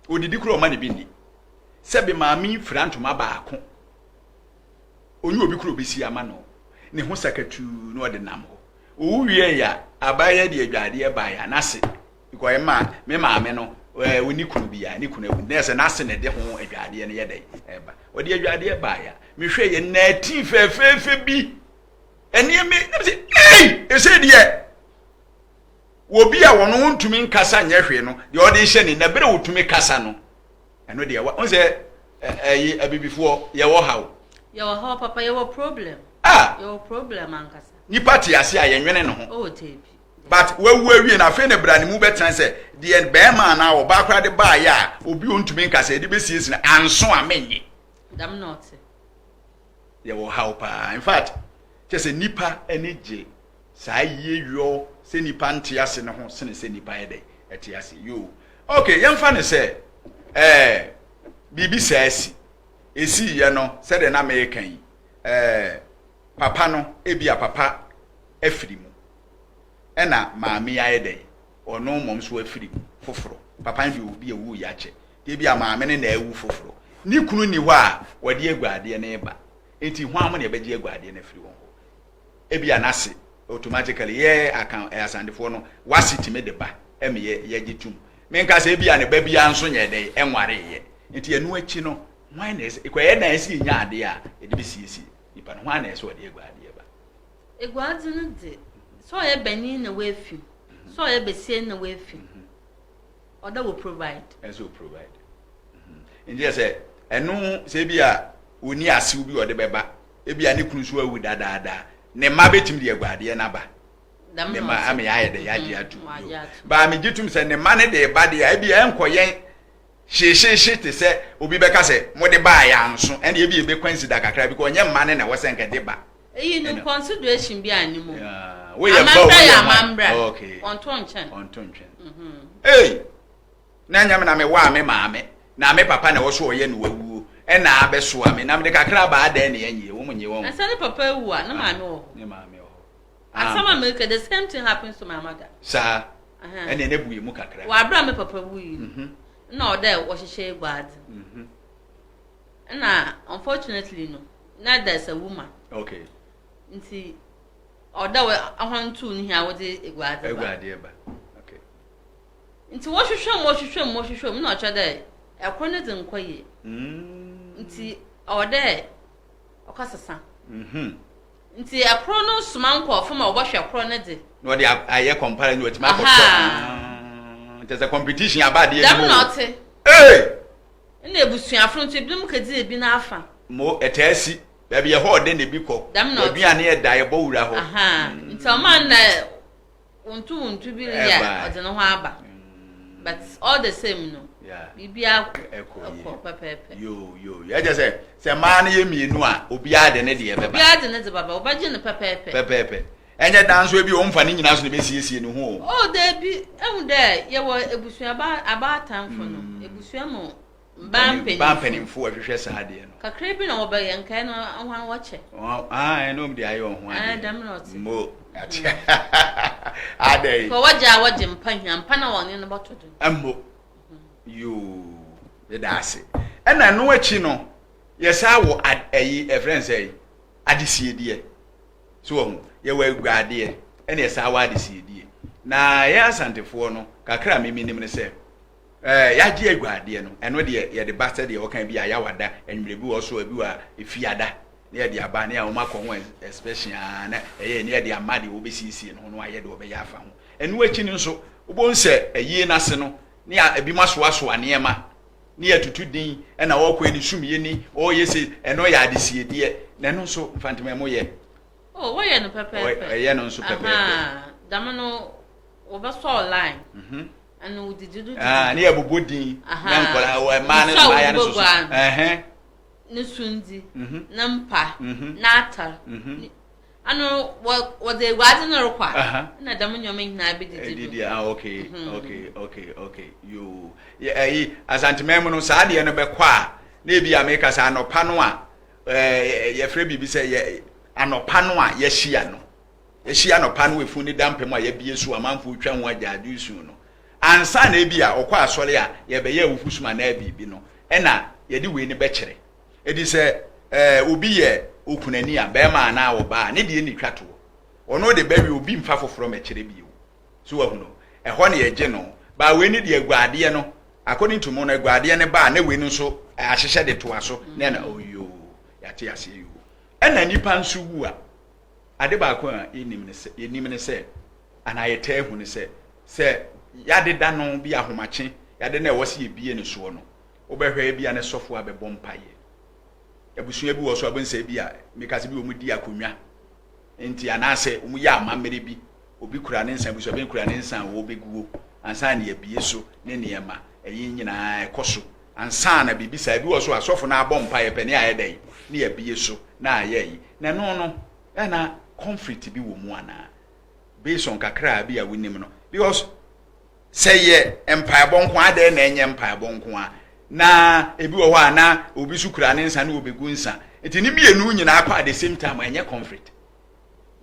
odidi kuro ɔma ne bi nni sɛbi maame fira ntoma baako onye obi kuro bɛsi ama no ne ho sakatuu na ɔde nam hɔ. Owu wie yɛ a abaayewa de adwadeɛ baeɛ a n'ase because ɛma me maame no oni kunu bi a ne kunu awu na ɛsɛ n'ase na ɛde ho adwadeɛ no yɛ dɛ ɛba. Ɔde adwadeɛ baeɛ a mehwɛ yɛ nɛɛti fɛfɛɛfɛ bi ɛnneɛma na sɛ ei ɛsɛ deɛ obi a wɔn ho ntumi nkasa nyɛ hwee no deɛ ɔde hyɛ ne na bere wotumi kasa no ɛno deɛ wa n sɛ ɛyi abibifoɔ yɛwɔ ha o. Yɛwɔ ha papa, yɛwɔ problem. Ah. Yɛwɔ problem ankasa. Nipa te ase a yɛnwene ne ho. Oh, tebi. But wawu awie na afei ne bra ne mu bɛtena sɛ deɛ bɛrima anaa ɔbaa koraa de baayɛ a obi ontumi nkasa yɛde bɛsiesie no anso a menye. Dɛm na ɔte. Yɛwɔ haw paa. In fact, kyɛ sɛ nipa ani gye saa yie yɔ sɛ nipa nte ase ne ho sene sɛ nipa yɛ dɛ ɛte ase yoo. Okay, yɛmfa ne sɛ ɛɛ. Biribi saa si. Esiiɛ no, sɛdeɛ na mereka yi, ɛɛ, papa no, ebia papa afiri mu, ɛna maame yi ayɛ dɛn? Ɔno mmom nso afiri mu foforɔ. Papa no deɛ obi a ɔwuiɛ akyɛ. Nti ebia maame no na awu foforɔ. Ne kunu nni hɔ a wɔde aguadeɛ no reba. Nti hwan mo na ɛbɛgye aguadeɛ no afiri wɔn hɔ? Ebia n'ase automatically yɛ aka Asantefoɔ no w'ase tumi de ba ɛma yɛ yɛgye tum. Menka sɛ ebia ne ba biara nso nyɛ dɛn ɛnwareeɛ. Nti ɛno akyi no hwan na ɛsɛ ɛkɔyɛ dan ɛsɛ yɛnya adeɛ a yɛde bɛsiesie nipa no hwan na ɛsɛ ɔde aguadeɛ ba? Eguadze no dze, sɛ ɔyɛ banyin na oefi mu, sɛ ɔyɛ basia na oefi mu, ɔwɔ dɛ wɔ provide. Ɛsɛ wɔ provide. Nti yɛ sɛ ɛno sɛ ebi a ɔni asew bi ɔde bɛba, ebi a ne kunu nso awu dadaada, ne mma bɛtumi de aguadeɛ no aba. Ne mma ama yɛayɛ dɛ yɛagye atum. Baa megye tum sɛ ne mma no de ba deɛ ebi a ɛnkɔ yɛn Hyehyeehye te sɛ obi bɛka sɛ mode baeɛ anso ɛnde ebia ɛbɛkɔ nsida kakra because ɔnyɛ mma no na ɛwɔ sɛ nka ɛde ba. Eyi no consideration bi anni mu. Woyɛ ba o woyɛ hwan. Okay. Ɔnto nkyɛn. Ɔnto nkyɛn. Ei! Na ɛnyɛ me na mewɔ a me maame na me papa na ɛwɔ so ɔyɛ no wawuo ɛna abɛsoa me na mede kakra aba adɛn na ɛnyɛ wɔn nye wɔn. Ansa ne papa awu a ne maame wɔ hɔ. Ne maame wɔ hɔ. Asɛm a meka the same thing happens to my mother. Saa. Ɛnna ɛna bue mu kakra. Wɔ aber a me papa wui no, mhm. nna ɔwɔ dɛ wɔhyehyɛ eguadze. Mhm. Nna unfortunately no, na there's a woman. Okay. Nti ɔwɔ dɛ hɔn tuu no hia wɔdze eguadze ba. Eguadze ba. Okay. Nti wɔhwehwɛ mu wɔhwehwɛ mu wɔhwehwɛ mu na ɔkyerɛ dɛ ɛkor no dze nkɔ yie. Mm. Nti ɔwɔ dɛ ɔkɔsesa. Mm-hmm. Nti ɛkoro no soma nkorɔfo ma wɔbɔhwɛ koro no dze. Na ɔde ayɛ compare na watumi akɔtɔ. Kyerɛ sɛ competition aba adeɛ no mu. Dɛm na ɔte. Ee! Nna ebusuafo no nso ebinom kedzi ebi n'afa. Mo, ɛtaa si. Baabi ɛhɔ ɔdɛ na ebi kɔ. Dɛm na ɔte. Aduane ɛda ɛbɔ wura hɔ. Nti ɔma nna Wontu wontu bi reyɛ a ɔdze no ho aba but all the same no biribiara kɔ pɛpɛɛpɛ. Yoo yoo yɛ kyɛ sɛ sɛ mmaa no yɛ mmienu a obiara de ne deɛ bɛba. Obiara de ne de baba wɔbɛgye no pɛpɛɛpɛ. Pɛpɛɛpɛ ɛnyɛ dan nso ebi wɔn ne nyinaa so na ebesiesie ne ho o. Oh dabi ehu dɛ yɛwɔ ebusua abaatanfo no ebusua mu. Mbaa mpanyimfo. Mbaa mpanyimfo wɔhwehwɛ saa adeɛ no. Kakra bi na wɔbɛyɛ nkae no hwan wɔkyɛ. Ah, ɛna wɔn de ayɛ wɔn ho adeɛ. Ɛɛ dɛm na ɔte. Mo ate adɛ yi. Kɔ wɔgye a wɔgye mpa hia mpa na wɔne no bɔto do. Ɛmo yoo yɛda ase. Ɛna ɛno akyi no yɛsaa wɔ ɛyi ɛfrɛ nsɛ yi adesiedeɛ so wɔ ho yɛwɔ aguadeɛ ɛna yɛsaa wɔ adesiedie na yɛn asantefoɔ no kakra a mimi nim no sɛ Ɛɛ, yɛagye aguadeɛ no, ɛno deɛ yɛde ba sɛdeɛ wɔka bi a Yawada, anwummerɛ bi wɔ so, ebi wɔ a Efiada, na yɛde aba ne a wɔn akɔ ho expression ara na ɛyɛ ne yɛde ama deɛ wɔbɛsiesie no ho na wɔayɛ deɛ wɔbɛyɛ afa ho. Ɛno akyi no nso, wobɛhu sɛ ayie no ase no, ne a ebi asoasoa nneɛma, ne yɛtutu din, ɛna ɔrekɔ ne sumyɛ ni, ɔreyɛ sei, ɛno yɛ adesiedeɛ, na ɛno nso Mfantema moyɛ. Oh, wɔyɛ no pɛpɛɛpɛ. Ɛyɛ no nso pɛpɛɛpɛ. Ahaa, dɛm no wɔbɛsɔɔ line. Mhm. Ɛna wodidi do didi. Ah, ne yɛ bobɔ din. Na nkɔla wɔ mmaa ne mmaaya no soso. Ɛhɛn. Ne sundzi, mhm. ne mpa, mhm. n'atar. Mhm. Ano wɔ wɔdze eguadze no rokɔ a, na dɛm nneɛma nyinaa bi didi do. Didi ah okay okay okay okay yoo. Ɛyi Asanteman mu no saa adeɛ no bɛkɔ a na ebi a meka sɛ anɔpa no a ɛɛ yɛfrɛ biribi sɛ yɛ anɔpa no a yɛahyia no. Yɛhyia anɔpa no wɔ efunu ne dampɛ mu a yɛabue so amanfoɔ retwa ho agyaadwo resu no, ansa na ebia ɔkɔ asɔre a yɛrebɛyɛ awufo som anaa biribi no, ɛna yɛde wei no bɛkyerɛ. Enti sɛ ɛɛ obi yɛ okunani a, barima anaa ɔbaa a, ne deɛ na etwa toɔ. Ɔno de bɛwe, obi mfa foforɔ mmɛkyerɛ bio. So wahunu? Ɛhɔ na yɛgye no. Baa wei no deɛ aguadeɛ no, according to mo no, aguadeɛ no ba a, na wei no nso ahyehyɛ de toa so, na ɛna, oh yoo, yɛate aseɛ yoo. Ɛna nipa nso wu a, Ade baako a yennim ne sɛ, yenim ne sɛ, anaa yɛtaa hu ne sɛ, sɛ yɛadeda no bi ahomakye, yɛade no a ɛwɔ sɛ yɛbie no soɔ no, wobɛhwɛ ebia ne sɔfo abɛbɔ mpaeɛ. Abusua bi wɔ so a wobɛhu sɛ ebia, meka sɛ bi wɔn di akonnwa nti anaasɛ wɔn yɛ amammerɛ bi, obi kura ne nsa, abusua bi kura ne nsa a wɔbɛguo ansa na yɛabie so ne nneɛma, ɛyi nyinaa ɛkɔ so ansa na biribi saa. Ebi wɔ so a sɔfo no abɔ mpaeɛ pɛ ne ayɛ dɛn ne yɛabie so na ayɛ ayi. Na ɛno no, na conflict bi wɔ mu anaa? Based on kakra bi a wonim no. Because sɛ yɛ mpaebɔ nko a, adɛn na ɛnyɛ mpaebɔ nko a? Na ebi wɔ hɔ a na obi nso kura ne nsa na ɔbɛgu nsa. Nti ne mmienu nyinaa kɔ at the same time ɛnyɛ conflict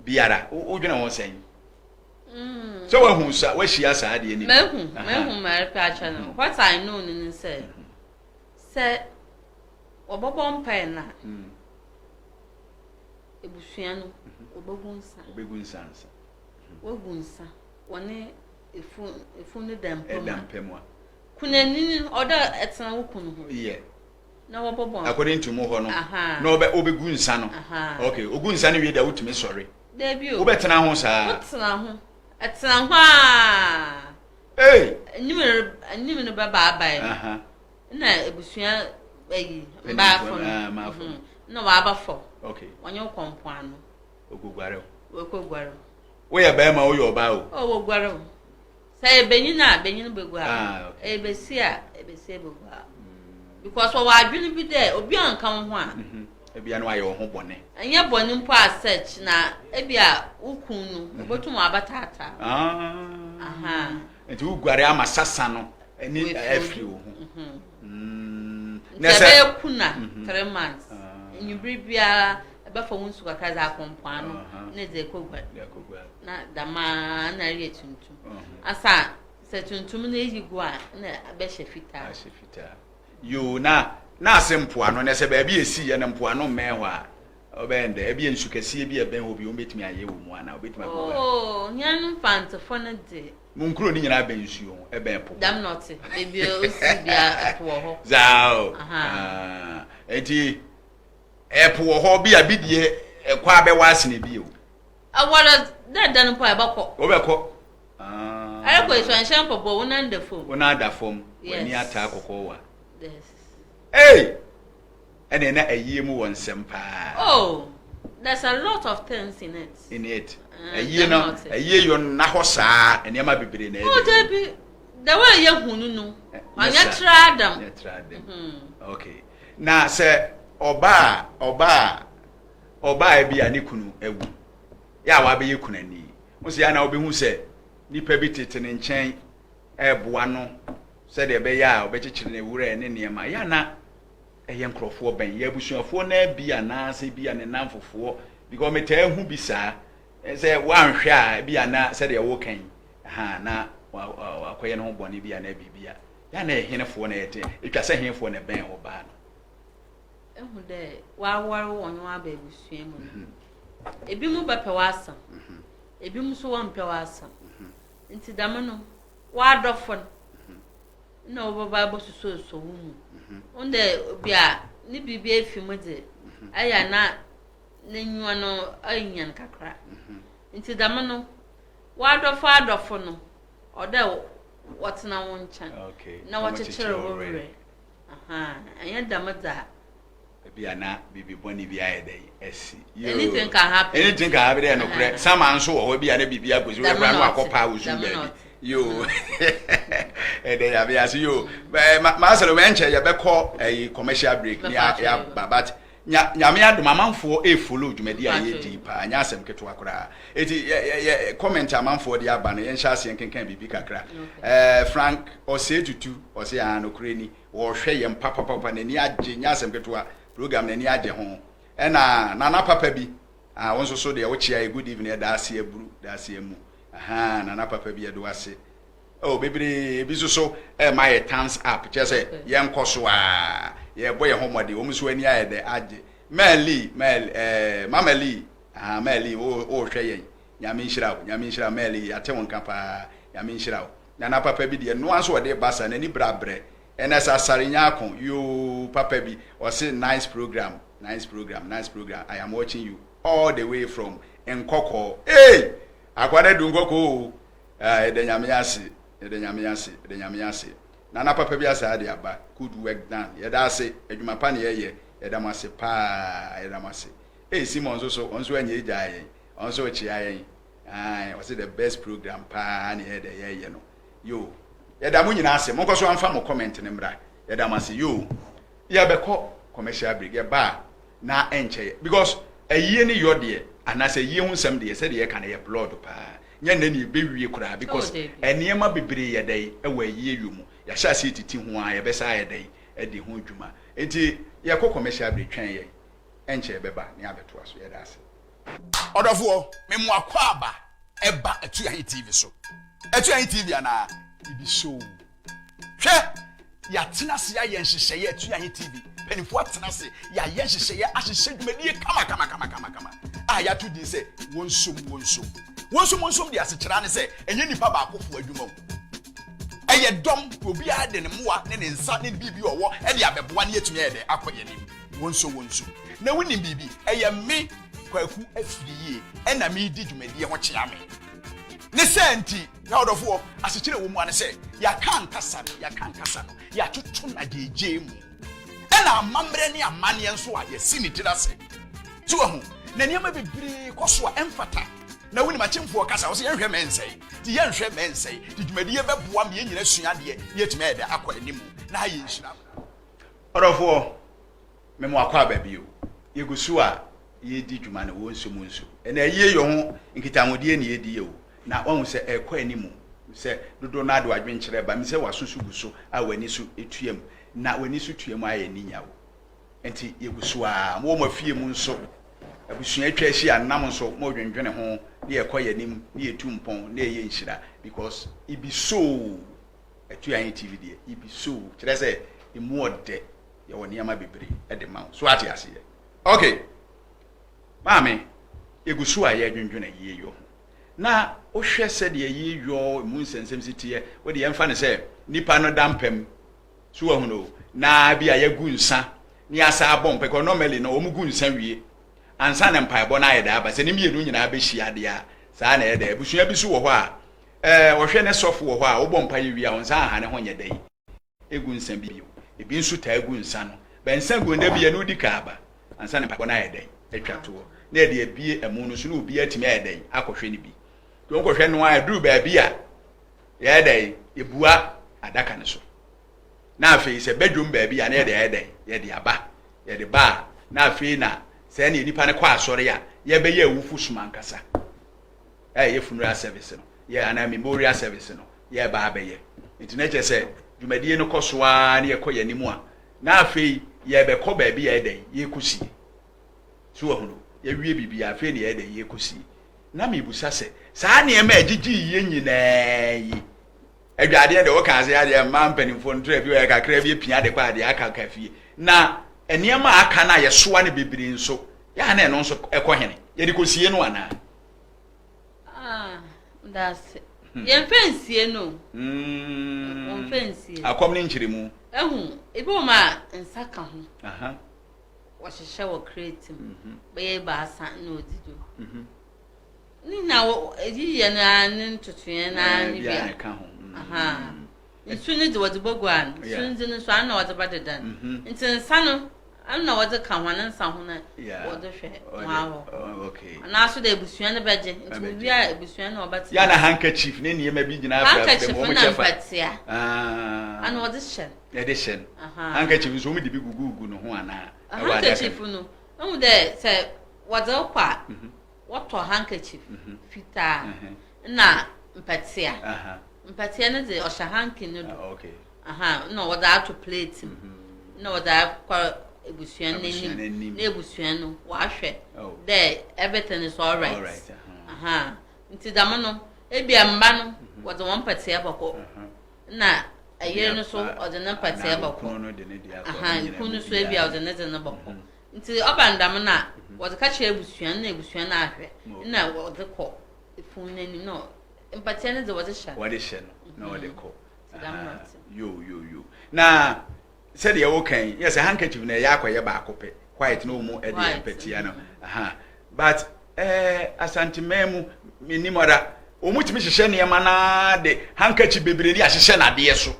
biara. Wodwene ho sɛn? Sɛ wahu sa wahyia saa adeɛ no bi. Mahu, mahu ma ɛrepɛ akyɛ no. What I know no ne sɛ, sɛ wɔbɔbɔ mpae no a, ebusua no wɔbɛgu nsa. Wɔbɛgu nsa nsa. Wɔgu nsa wɔne efun efun no da mpa mu. Ɛda mpa mu a. Kunani no ɔdɔ ɛtena wo kunu ho. Yɛ. Na wɔbɔbɔ. According to mo hɔ no. Na ɔbɛ ɔbɛgu nsa no. Okay, ogu nsa no wie da wotumi sɔre. Dabi o. Wobɛtena ho saa. Wotena ho. Ɛtena ho aa. Hey. Anim anim no bɛba abae no. Na ebusua ayi mbaafo no. Ah, mbaafo. Mhm. Na waba fam. Okay. Wɔnye wo kɔ mpoano. Okoguare o. Wɔkɔguare o. Woyɛ bɛrima woyɛ ɔbaa o. Oh, wɔguare o. Sɛ ɛyɛ benyin a, benyin beguar. Ah, okay. Ɛyɛ besia a, besia beguar. Because wɔwɔ adwene bi dɛ obi anka wo ho a. Mhm. Ebia no ayɛ wo ho bɔne. Ɛnyɛ bɔne mpo as such na ebia wo kun no mhm. obotum abataataa. Ah. Aha. Nti woguare ama sasa no ɛni afiri wo ho. Mhm. Mm. Nti ɛbɛyɛ kuna mhm. 3 months. Ah. Enyimber biara ɛbɛfa wo nsu kakra dze akɔ mpoano na dze ekɔguar. Na dɛm ara na ɛyɛ tuntum. Asa sɛ tuntum no eyi gu a na abɛhyɛ fitaa. Ahyɛ fitaa. Yoo na na ase mpoano na sɛ baabi esi yɛ no mpoano mmɛn hɔ a ɔbɛyɛ ndɛ ebi nsu kɛseɛ bi ɛbɛn hɔ bi wɔn bɛtumi ayɛ wɔ mu ana wɔbɛtumi akɔ hɔ. Oo hɛn Mfantsefo no dze. Mo nkuro no nyinaa bɛn nsuo ho ɛbɛn po. Dɛm na ɔtse beebi a osi bia ɛpo wɔ hɔ. Zaa o. Nti ɛpo wɔ hɔ bi a bi deɛ ɛkɔ abɛwɔ asene bi o. Awɔre dɛ dan mpo a ɛbɛkɔ. Wobɛkɔ. Ɛrekɔ esu anhyɛ mpaboa wo nan da fam. Wo nan da fam. W'ani ataa kɔkɔɔ wa. Yes. Hey! Ɛna na ayie mu wɔ nsɛm paa. Oh, there's a lot of things in it. In it. Ayie no, ayie yɔ nna hɔ saa, nneɛma bebree na ɛdi. Oh, dabi. The way yɛ hu no no, ɔnyɛ tra dam. Nyɛ tra dam. Okay. Na sɛ ɔbaa, ɔbaa, ɔbaa bi a ne kunu awu, yɛ a wabɛyɛ kunani. Wo sɛ yɛ na wobɛhu sɛ nipa bi tete ne nkyɛn ɛreboa no sɛdeɛ ɛbɛyɛ a ɔbɛkyekyere ne werɛ ne nneɛma. Yɛ na ɛyɛ nkurɔfoɔ bɛn? Yɛ abusuafoɔ no bi anaasɛ bi a ne nnamfofoɔ, because metaa hu bi saa sɛ woanhwɛ a bi a na sɛdeɛ woka yi ha na wakɔyɛ ne ho bɔne bi anaa biribi a yɛ na ɛyɛ henefoɔ na ɛte ɛtwa sɛ henefoɔ na ɛbɛn ɔbaa no. Ehu dɛ wɔawar wɔnye wo aba ebusua mu no, ebinom bɛpɛ w'asɛm, ebinom nso wɔmmpɛ w'asɛm. Ntsi dɛm no, w'adɔfo no nna wɔbɛba abɔsusuosuo wo mu. Wohu dɛ obi a ne biribi efi mu dze, ɛyɛ a na n'enyiwa no enyan kakra. Ntsi dɛm no, w'adɔfo adɔfo no, ɔwɔ dɛ wɔtsena wo nkyɛn na wɔkyekyer wo werɛ. Ɛnyɛ dɛm dze a. Ebi a na biribi bɔne bi ayɛ dɛ asi. Anything can happen. Anything can happen dɛ nokorɛ. Sama nso wɔ hɔ bi a na biribi akɔsi wɔ kora no akɔ paa wɔ sum baabi. Yoo. Ɛdɛ yabe ase yoo. Maasɛlɛ wɔ ɛnkyɛ yɛbɛkɔ ɛyi commercial break ne yaba but Nyame adom amanfoɔ ɛfollow dwumadi a yɛdi paa nyɛ asɛm ketewa koraa. Eti yɛ yɛ comment amanfoɔ de aba no yɛnhyɛ aseɛ nkenkan biribi kakra. Ɛɛ Frank Osei Tutu ɔse aa nokorɛ ni wɔhwɛ yɛn papapapa n'ani agye nyɛ asɛm ketewa program n'ani agye ho. Ɛna Nana papa bi ah wo nso so deɛ wokyea yɛ good evening ɛda ase aburu da ase amu ahaa Nana papa bi ɛdo ase. Oh bebree ebi nso so ɛma yɛ thumbs up kyerɛ sɛ yɛnkɔ so a yɛbɔ yɛn ho mmɔden wɔn nso ani ayɛ dɛ agye Mɛli Mɛli ɛɛ Mama Lee aha Mɛli wo wohwɛ yɛn Nyame nhyira wo Nyame nhyira wo Mɛli yɛate wo nka paa Nyame nhyira wo Nana papa bi deɛ noa nso ɔde ba sa n'ani bra brɛ ɛnɛ sɛ asare nyaako yoo papa bi ɔse nice program nice program nice program I am watching you all the way from Nkɔkɔɔ ee akwa no adu Nkɔkɔɔ o. Ah, yɛda Nyame ase, yɛda Nyame ase, yɛda Nyame ase. Nana papa bi asaa de aba, good work done. Yɛda ase, adwuma pa na yɛyɛ, yɛda mo ase paa, yɛda mo ase. Ei, Simon nso so, ɔno nso anyɛ gyaa yɛn, ɔno nso rekyea yɛn. Ae, ɔse the best program paa na yɛyɛ dɛ yɛyɛ no. Yo, yɛda mo nyinaa ase, monkɔ so amfa mo comment no mmra. Yɛda mo ase, yo. Yɛbɛkɔ commercial break, yɛba a, na ɛnkyɛ yɛ because ayie ne yɔ deɛ anaasɛ ayie ho nsɛm deɛ sɛdeɛ yɛka no yɛ blood paa nyɛ nnɛ ne yɛbɛwie koraa because nneɛma bebree yɛ dɛn ɛwɔ ayie yɔ mu yɛahyɛ aseɛ titi ho a yɛbɛsa ayɛ dɛn. adi ho dwuma. Enti yɛkɔ commercial break, twɛn yɛn, ɛnkyɛ yɛbɛba na yɛabɛtoa so. Yɛda ase. Ɔdɔfoɔ, me mo akwaaba ɛba Atuahe TV so. Atuahe TV anaa? Ebi so. Hwɛ! Yɛatena ase ayɛ nhyehyɛeɛ, Atuahe TV mpanimfoɔ atena ase, yɛayɛ nhyehyɛeɛ ahyehyɛ dwumadie kama kama kama kama kama a yɛato din sɛ Wonsom Wonsom. Wonsom Wonsom deɛ asekyerɛ ne sɛ ɛnyɛ nipa baakofoɔ adwuma o. Ɛyɛ dɔm, obiara de ne mmoa ne ne nsa ne ne biribi a ɔwɔ de abɛboa na yɛatumi ayɛ dɛn akɔ yɛn anim. Wonsom Wonsom. Na wonim biribi? Ɛyɛ me Kwaku Afriyie ɛna meredi dwumadie ho kyea me. Ne saa nti, na ɔdɔfoɔ, asekyerɛ a ɛwɔ mu ara ne sɛ, yɛaka ankasa no, yɛaka ankasa no, yɛatoto no agyegye mu. Ɛna amammerɛ ne amanneɛ nso a, yɛasi ne tiri ase. So wahu? Na nneɛma bebree kɔ so a ɛmfata. Na wonim akyemfoɔ kasa, wɔse yɛnhwɛ mɛ nsɛe. Nti yɛnhwɛ mɛ nsɛe. Nti dwumadie bɛboa ma yɛn nyinaa asua adeɛ na yɛatumi ayɛ dɛn akɔ anim na ayɛ nhyira. Ɔdɔfoɔ, Me mo akwaaba bio. Yɛgu so a yɛredi dwuma no wɔ nsu mu nso. Ɛnna ayie yɔ ho nkitahodie na yɛdi yɛ o. Na wahu sɛ ɛrekɔ anim sɛ dodoɔ no ara de w'adwenkyerɛ ba. Menim sɛ w'aso so gu so a w'ani so tua mu. Na w'ani so tua mu ayɛ ani nya o. Nti yɛgu so ara. Mowɔ mo afie mu nso, abusua atwa ahyia nam nso modwendwene ho na yɛkɔ yɛn anim na yɛtu mpɔn na ɛyɛ nhyira because it be so. Atuahe TV deɛ it be so. Kyerɛ sɛ ɛmu ɔdɛ. Yɛwɔ nneɛma bebree de ma wo. So ate aseɛ? Ok. Maame, yɛgu so a yɛredwendwene yieyɔ ho. Na wohwɛ sɛdeɛ yieyɔ mu nsɛnsɛm si teɛ, wode yɛmfa no sɛ nipa no da mpa mu, so wahunu o, na bi a yɛagu nsa na yɛasa abɔ mpa, because normally no wɔn gu nsa wie ansa na mpaebɔ no ayɛ dɛ aba. Sɛ ne mmienu nyinaa bɛhyia deɛ a, saa na ɛyɛ dɛ. Abusua bi so wɔ hɔ a, ɛɛ wɔhwɛ ne sɔfo wɔ hɔ a, wobɔ mpaeɛ wie a, wɔn nsa aha ne ho nyɛ dɛ. gu nsa bio. Ebi nso taa gu nsa no. Bɛ nsa gu no da bi a na odi kan aba ansa na mpaebɔ no ayɛ dɛn? Atwa toɔ. Na yɛde abue ɛmo no so na obiara atumi ayɛ dɛn? Akɔhwɛ no bi. Nti wɔkɔhwɛ no a ɛduru baabi a yɛyɛ dɛn? Yɛbua adaka no so. Na afei sɛ bɛdwom baabi a na yɛde ayɛ dɛn? Yɛde aba. Yɛde ba a na afei na sɛ ɛne nipa no kɔ asɔre a yɛbɛyɛ awufo som ankasa. A ɛyɛ funeral service no yɛ anaa memorial service no yɛreba abɛyɛ. Nti na kyerɛ sɛ dwumadie no kɔ so ara na yɛkɔ yɛn anim a, na afei yɛrebɛkɔ baabi a ɛdɛn yɛrekɔsie. So wahunu? Yɛawie biribiara, afei na yɛyɛ dɛn yɛrekɔsie. Na mebusa sɛ, saa nneɛma a ɛgyegye yɛ nyinaa yi, adwadeɛ deɛ wɔka ase adeɛ mmaa mpanimfoɔ no tura bi wɔyɛ kakra bi apia de kɔ adeɛ aka ka fie. Na nneɛma a aka no a yɛsoa no bebree nso, yɛ a na ɛno nso ɛkɔ hene? Yɛde kɔsie no anaa? Ah, meda ase. Hmm. Yɛmfa nsie no. Hmm. Wɔmfa nsie. Akɔm ne nkyerɛmu. Ehu, ebi wɔ mu a nsa ka ho. Wɔhyehyɛ wɔ crate mu. Mhm. Bɛyɛ ebaasa na odi do. Mhm. Ne nyinaa wɔ eyi yɛ no ara ne ntotoeɛ no ara ne bi a. Mhm. Nsu no dze wɔdze bogu ano. Nsu no dze no nso ano na wɔdze bɛdeda no. Nti nsa no ano na wɔdze ka hɔn nsa ho na wɔdze hwɛ hɔn ahɔho. Anaaso dɛ ebusua no bɛgye. Nti wowie a ebusua no na wɔbɛtsena. Yɛ na handkerchief ne nneɛma bi nyinaa Handkerchief na mpɛtea. Ano wɔdze hyɛ no. Yɛde hyɛ no. Handkerchief nso wɔn de bi gugugu ne ho anaa? Handkerchief no, ehu dɛ sɛ wɔdze kɔ a, wɔtɔ handkerchief fitaa na mpɛtea. Mpɛtea no dze ɔhyɛ hanky no do. Ah, okay. Aha, na wɔdze ato plate mu. Mm-hmm. Na wɔdze akɔ ebusua no n'enyim. Na ebusua no wɔahwɛ oh. dɛ everything is all right. All right. Aha. Nti dɛm no, ebia mba no mm-hmm. wɔdze wɔn mpɛtea bɔkɔ. Na ɛyer no so ɔdze ne mpɛtea bɔkɔ. Aha, kun no so ebia ɔdze ne dze no bɔkɔ. Mm-hmm. Nti ɔba no dɛm no a, wɔdze ka kyerɛ ebusua no na ebusua no ahwɛ. Na wɔdze kɔ fun n'enyim na Mpakyɛ no dze wɔdze hyɛ no. Wɔde hyɛ no na wɔde kɔ. Yo yo yo. Na sɛdeɛ woka yi, yɛ sɛ handkerchief na ɛyɛ akɔyɛ baako pɛ. White na wɔn de yɛ mpatia no. Aha. But ɛɛ eh, Asanteman mu menim ara wɔn tumi hyehyɛ nneɛma naa de handkerchief bebree ne ahyehyɛ n'adeɛ so.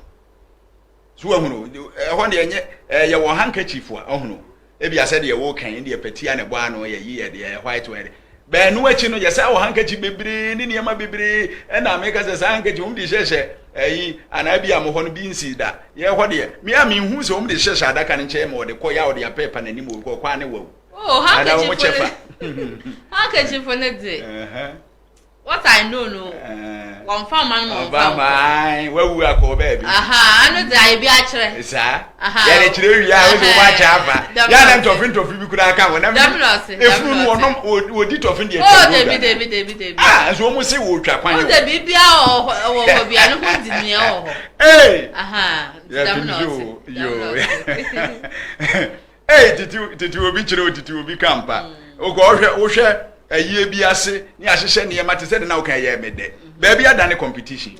So wahunu ɛhɔ deɛ ɛnyɛ ɛyɛ wɔ handkerchief a ɔhunu ebi asɛ deɛ wɔka yi deɛ pɛtia na ɛbɔ ano yɛ yi yɛ deɛ white white bɛɛno akyi no yɛsɛ wɔ handkerchief bebree ne nneɛma bebree ɛna meka sɛ saa handkerchief wɔn de hyehyɛ ɛyi anaa bi a mo hɔ no bi nsi da yɛ hɔ deɛ me a mehu sɛ wɔn de hyehyɛ adaka no nkyɛn ma wɔde kɔ yɛ a wɔde apɛɛpa n'anim wɔ kɔ kwan ne wawu oh, handkerchief ne handkerchief ne de. What I know no, wɔmfa mma no ma wɔmfa nkɔ. Wawu akɔ baabi. Aha, ano dze ayɛ bi akyerɛ. Saa. Yɛde kyerɛ wie a, wosɛ wɔn akyɛ afa. Yɛn anam tɔfe ntɔfe bi koraa ka ho. Dɛm na ɔse. Efunu no wɔnom wɔdi tɔfe deɛ twɛ. Oh, debi debi debi debi. Ah, nso wɔn se wɔtwa kwan. O debi bi a wɔ hɔ wɔ bi a ne ho di nea wɔ hɔ. Ee. Aha, dɛm na ɔse. Yoo. Ei titi titi obi kyerɛ o titi obi ka mpa. Okɔ wohwɛ wohwɛ ayie bi ase ne ahyehyɛ nneɛma te sɛ de na woka ɛyɛ me dɛ. Baabi adane competition.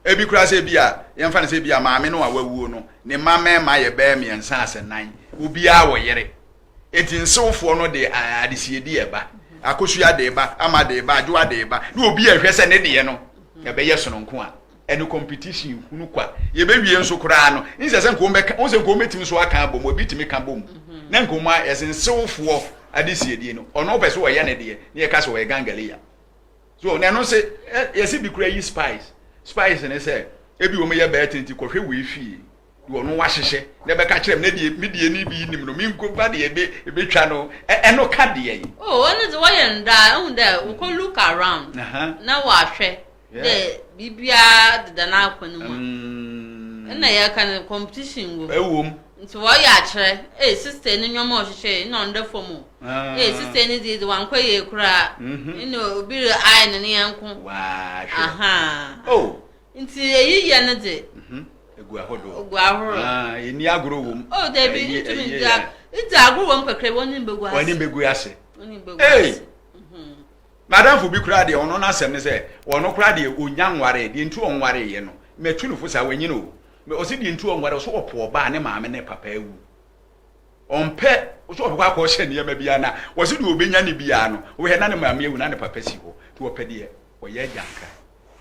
Ebi koraa sɛ ebi a yɛmfa no sɛ ebi a maame no a wawuo no ne mma mmarima yɛ bɛyɛ mmiɛnsa asɛ nan. Obiara wɔ yere. Eti nsewfoɔ no de adesiedi ɛba. Akosua de ba, Ama de ba, Adwoa de ba. Ne obi a ɛhwɛ sɛ ne deɛ no ɛbɛyɛ sononko a. Ɛno competition hunu kwa. Yɛbɛwie nso koraa no, nsɛ sɛ nka wɔbɛka, wɔn sɛ nka wɔbɛtumi nso aka abom, obi tumi ka bom. Na nka wɔn a yɛsɛ nsewfoɔ adesiedie no, ɔno ɔpɛ sɛ ɔyɛ ne deɛ, na yɛka sɛ ɔyɛ gangaleya. So na ɛno nso yɛsɛ bi koraa yi spice. Spice ne sɛ, ebi wɔn yɛ bɛɛte nti kɔhwɛ wei fie. Deɛ ɔno wahyehyɛ na ɛbɛka kyerɛ me na deɛ me deɛ ne bi nim no menkɔfa deɛ ebe ebetwa no ɛno ka deɛ yi. Oh, ɔno dze wɔyɛ no daa, ehu dɛ wokɔ look around na wɔahwɛ dɛ biribiara deda n'akwan mu a. Mm. Nna yɛka no competition wɔ mu. Ɛwɔ mu. Nti wɔyɛ akyerɛ, ee sister ne nneɛma a ɔhyehyɛ yi, nna ɔnda fam o. Ah. Ee sister ne deɛ dze wankɔ yie koraa. Mhm. Nna obi re ayɛ ne ne yɛnko. Wahwɛ. Aha. Oh. Nti eyi yɛ no dze. Mhm. Egu ahodoɔ. Egu ahorow. Ah, yɛnni agorɔ wɔ mu. Oh, dabi, ntumi ndzi idzi agorɔ wɔ mu kakra bi, w'anim begu ase. W'anim begu ase. W'anim begu ase. Mhm. M'adamfo bi koraa deɛ, ɔno n'asɛm ne sɛ, ɔno koraa deɛ ɔnnya nwaree, deɛ nti ɔnwareeɛ no, matu no fo saa, wanyini o, ɔse deɛ nti ɔnwaree, ɔse ɔpo ɔbaa a ne maame ne papa awu, ɔmpɛ sɛ ɔbɛkɔ akɔhyɛ nneɛma biara na ɔse deɛ ɔbɛnya ne biara no, wohwɛ na ne maame awu na ne papa si hɔ, nti ɔpɛ deɛ ɔyɛ agyanka,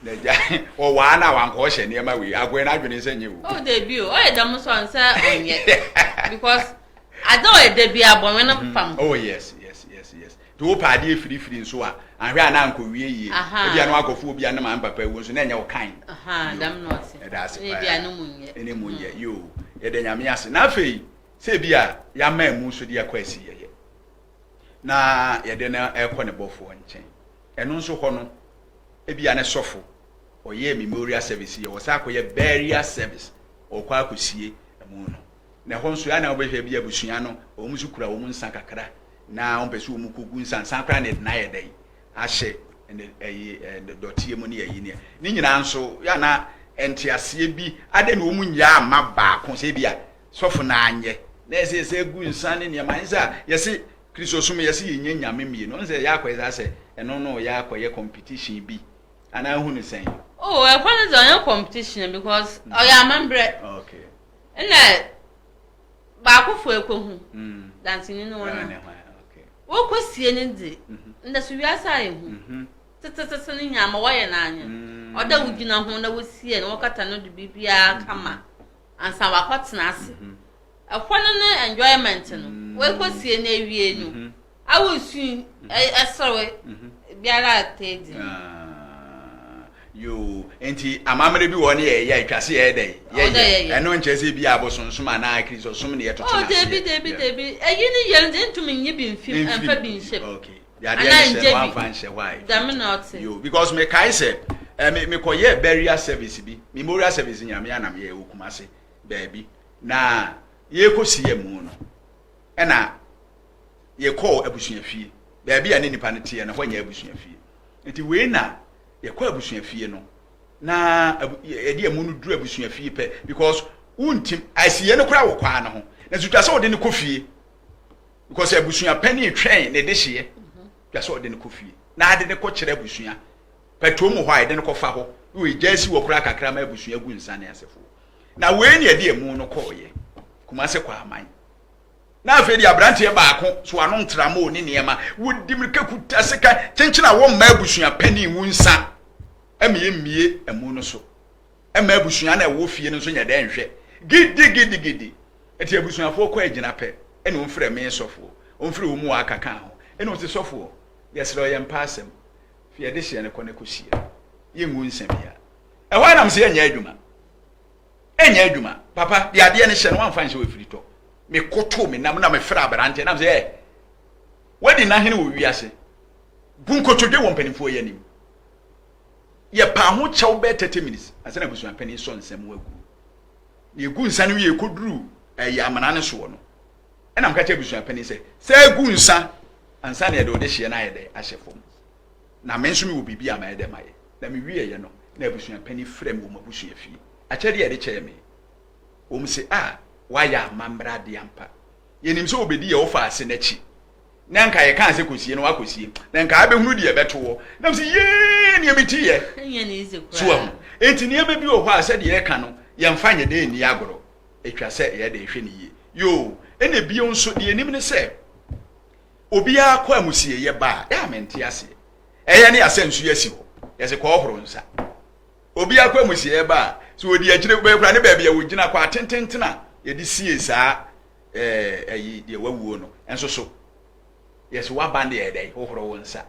na agya ɔwaa no a wankɔhyɛ nneɛma wei, akoe no adwene sɛ nyɛ o. Oh dabi o, ɔyɛ dɛm nso a ɔnsɛ ɔnyɛ, because adze a ɔyɛ da biara bɔnwe no fam. Oh yes, yes, yes, yes. Nti wopɛ adeɛ firifiri nso a, anhwɛ a na ankɔwie yie. Ebia na woakɔfa obi a ne maame papa awu nso na ɛnyɛ wo kan. Dɛm na ɔte. Yɛda ase paa. Ebia ne mu nyɛ. Ne mu nyɛ. Yoo. Yɛda Nyame ase. Na afei, sɛ ebia yɛama amu nso de akɔ asiyɛyɛ, na yɛde no rekɔ ne bɔfoɔ nkyɛn. Ɛno nso hɔ no, ebia ne sɔfo, ɔyɛɛ memorial service yɛ, ɔsan akɔyɛ burial service, ɔrekɔ akɔsie amu no. Na ɛhɔ nso, ɛa na wobɛhwɛ bi abusua no, wɔn nso kura wɔn nsa kakra. Na wɔn pɛ sɛ wɔn kɔ gu nsa nsa koraa na yɛde no ayɛ dɛn ahyɛ ne ɛyi ɛ dɔteɛ mu ne ɛyi ne ne nyinaa nso yɛ na nteaseɛ bi adɛn na wɔn nyɛ ama baako sɛ ebi a sɔfo na anyɛ na yɛsɛ yɛsɛ gu nsa ne nneɛma anyɛ sɛ a yɛsɛ kristosom yɛsɛ yɛnyɛ nyame mmienu ɔno sɛ yɛ akɔyɛ saa sɛ ɛno no yɛ akɔyɛ competition bi anaa ehu ne sɛn. Oh ɛkɔ no dze ɔnyɛ competition because ɔyɛ amambrɛ. Okay. Ɛna. Baakofo ekohu danseni no hɔn a wokosie no dze, ndɛ so wiase ayɛ hu. Tsetsetsetse no nyina ma wɔyɛ no ara nye no. Ɔwɔ dɛ wogyina ho na wosie no, wɔkata no do biribiara kama ansa ɔakɔtsena ase. Hɔ no ne enjoyment no, woekosie no ewie no, Awo su ɛserewe biara a tɛ di. Yoo, nti amammerɛ bi wɔ ne yɛyɛ a atwa se yɛyɛ dɛ yɛyɛ. Ɛno nkyerɛ sɛ bi a abosonsom anaa kristosom ne yɛtoto oh, n'aseɛ. Debi debi debi. Eyi ne yɛ no ntumi nyi bi mfim ɛmfa bi nhyɛ mu. Okay. Yadeɛ ne hyɛ no wamfa nhyɛ hɔ a. Dɛm na ɔte. Yoo, because mekae sɛ eh, me mekɔyɛɛ burial service bi, memorial service nyame anam yɛ wɔ Kumase baabi. Na yɛkɔsi amu no, ɛna yɛkɔɔ abusuafie. Baabi a ne nipa no teɛ no, hɔ nyɛ abusuafie. Nti wei na yɛkɔ abusuafie no, na yɛde amu no duru abusuafie pɛ, because wontim, asieɛ no koraa wɔ kwaa no ho. Na so twa sɛ wɔde no kɔ fie, because abusua panin twɛn ne dehyeɛ, twa sɛ wɔde no kɔ fie. Na ade no kɔkyerɛ abusua. Pɛtoɔ mu hɔ a yɛde no kɔfa hɔ, na wɔgya asi wɔ koraa kakra ma abusua gu nsa ne asefoɔ. Na wei na yɛde amu no kɔɔyɛ, Kumase Kwaaman. Na afei deɛ aberanteɛ baako so ano ntramoo ne nneɛma, wɔdi mmirika kuta sekan kyenkyen a wɔmma abusua panin ngu nsa ma yɛmmie amu no so mma abusua no a ɛwɔ fie no nso nyɛ dɛ nhwɛ gidigidigidi. Nti abusuafoɔ kɔ agyina pɛ ɛna wɔmfrɛ me sɔfoɔ, wɔmfrɛ wɔn mu a aka kaa ho, ɛna wɔse sɔfoɔ yɛsrɛ wo yɛmpɛ asɛm, fa yɛde hyeɛ no kɔ na kɔsie no, yɛngu nsa biara. Ɛhɔ ara na mese ɛnyɛ adwuma. Ɛnyɛ adwuma papa deɛ adeɛ no hyɛ no wamfa nhyɛ wɔ tɔ mekoto me nam na mefrɛ aberanteɛ nam sɛ ɛ wadi n'ahene wɔ wiase bu nkotodwe wɔ mpanimfoɔ yi anim. Yɛpaa ho kyɛw bɛyɛ 30 minutes ansa na abusuapanin sɔ nsa mu agu. Na yɛgu nsa no wie kɔduru ɛyɛ amena no soɔ no, ɛna meka kyerɛ abusuapanin sɛ, sɛ agu nsa ansa na yɛde ɔde hyeɛ no ayɛ dɛ ahyɛ fam. Na me nso mewɔ biribi a mayɛ dɛ mayɛ. Na mewieeɛ no, na abusuapanin frɛ me wɔ m'abusua fie. Akyɛdeɛ a yɛde kyɛɛ me, wɔn se, ah, woayɛ amammerɛ adeɛ ampa. Yɛnim sɛ wɔbɛdi yɛn wɔfa ase no akyi. Na nka yɛkaa sɛ kɔsie no wakɔsie. Na nka abɛhunu deɛ ɛbɛto wɔ. Na mese, yee, nea meteeɛ. So ahu. Enti nneɛma bi wɔ hɔ a sɛdeɛ yɛka no, yɛmfa nyɛ dɛ nni agorɔ. Ɛtwa sɛ yɛyɛ dɛ hwɛ no yie. Yoo, ɛna bio nso, deɛ yɛnim ne sɛ, obiara kɔ amusieeɛ ba a, yɛ a mente aseɛ. Ɛyɛ ne yɛasɛ nsuo asi hɔ, yɛse kɔɔhoro nsa. Obiara kɔ amusieeɛ ba a, sɛ ɔdi akyire bɛyɛ koraa ne baabi a wɔgyina kɔ atententen a yɛde sie saa ɛɛ ɛyi deɛ wawuo no nso so, yɛse waba no deɛ ɛdɛn hohoro wo nsa.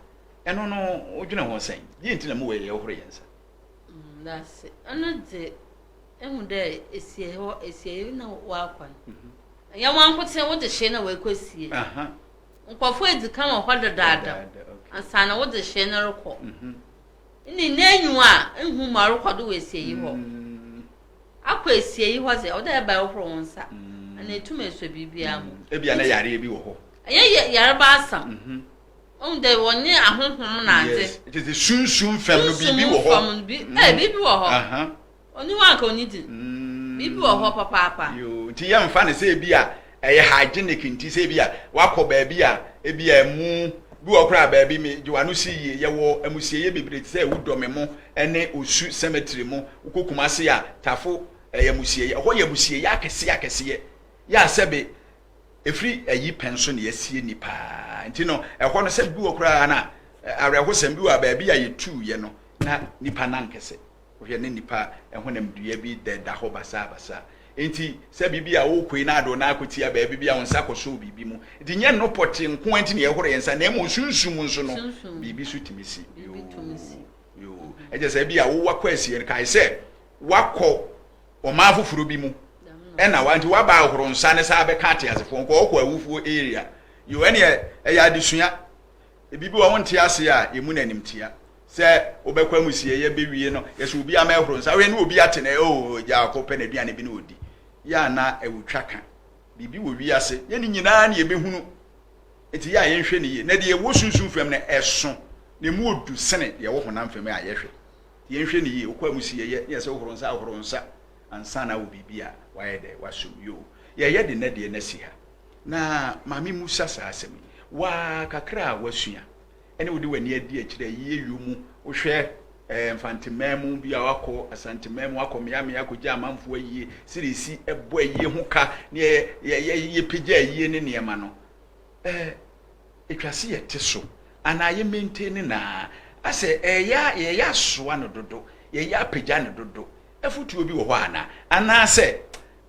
Ɛno no wodwene ho sɛn? Deɛ nti na mu wɔ yɛhohoro yɛn nsa? Dase. Ɛno dze, ehu dɛ esie hɔ, esie na wakɔ no. Ɛnyɛ wankotsee wode hyee na woekosie. Nkorɔfo edzi kan wɔ hɔ dedaada ansaana wodze hyee no rokɔ. Nna n'enyiwa a nnhu ma ɔrokɔ do wɔ esieyi hɔ. Akɔ esieyi hɔ dze, ɔwɔ dɛ eba ehohor wo nsa ana etum esuo biribiara mu. Ebia na yareɛ bi wɔ hɔ. Ɛnyɛ yarba asɛm. Wohu dɛ wɔnye ahonhom na adze. Yes, kyerɛ sɛ sunsum fam no biribi wɔ hɔ. Sunsum fam no bi, ɛɛ biribi wɔ hɔ. Ɔnni hɔ anka ɔnni dzin. Biribi wɔ hɔ papaapa. Yoo, nti yɛmfa no sɛ ebi a ɛyɛ hygienic nti sɛ ebi a wakɔ baabi a ebi a emu bi wɔ koraa baabi me gye w'ano si yie yɛwɔ amusieeɛ bebree te sɛ Awudɔme mo ne Osu cemetery mo wokɔ Kumasi a Tafo ɛyɛ amusieeɛ ɛhɔ yɛ amusieeɛ akɛseɛ akɛseɛ yɛ a sɛbe ɛfiri ayi pɛn so na yɛasie nnipa nti no ɛhɔ no sɛ bi wɔ koraa na awerɛhosɛm bi wɔ a baabi a yɛtuiɛ no na nnipa nankɛsɛ Wohwɛ na nnipa honam dua bi da da hɔ basabasa. Enti sɛ biribi a worekɔ yi na ade wo nan akɔtia baabi bi a wo nsa kɔsɔɔ biribi mu. Nti nyɛ no pɔtee nko ara nti na yɛhoro yɛn nsa na mmom sunsum nso no biribi nso tumi si. Yoo, yoo. Ɛkyɛ sɛ bi a wowɔ akɔ asie no kae sɛ wakɔ ɔman foforɔ bi mu ɛna wa nti waba ahoro nsa ne saa bɛka ateasefoɔ nkɔ ɔkɔ awufoɔ area. Yoo, ɛneɛ ɛyɛ adesua. Biribi wɔ wonte aseɛ a yɛmu no animtia. Sɛ wobɛkɔ amusieeɛ bɛwie no, yɛsɛ obi ama ɛhoro nsa. Wohwɛ ne obi ate na oh, gya ɔkɔ pɛ n'aduane bi na ɔdi. Yɛ a na ɛwɔ twa ka. Biribi wɔ wiase, yɛ ne nyinaa na yɛbɛhunu. Nti yɛ a yɛnhwɛ no yie. Na deɛ ɛwɔ sunsum fam no, ɛso, na ɛmu ɔdu sene deɛ ɛwɔ honam fam a yɛhwɛ. Nti yɛnhwɛ no yie. Wokɔ amusieeɛ na yɛsɛ wohoro nsa a, horo nsa ansa na wɔ biribi a wayɛ dɛ, wasom. Yoo, yɛyɛ de nnɛ deɛ no asi ha. Na Maame Musa saa asɛm yi. Waa kakra a wasua. ɛne wode w'ani adi akyire ayie yɔ mu, wohwɛ eh, Mfanteman mu bi a wakɔ Asanteman mu, wakɔ mmeammea akɔgya amanfoɔ ayie, sɛdeɛ ɛsi ɛbɔ ayie ho ka ne yɛpagya ayie ne nneɛma no, eh, ɛtwa se yɛte so anaa yɛ maintain ne naa asɛ ɛyɛ yɛyɛ asoa no dodo, yɛyɛ apagya no dodo, afotuo bi wɔ hɔ anaa? Anaasɛ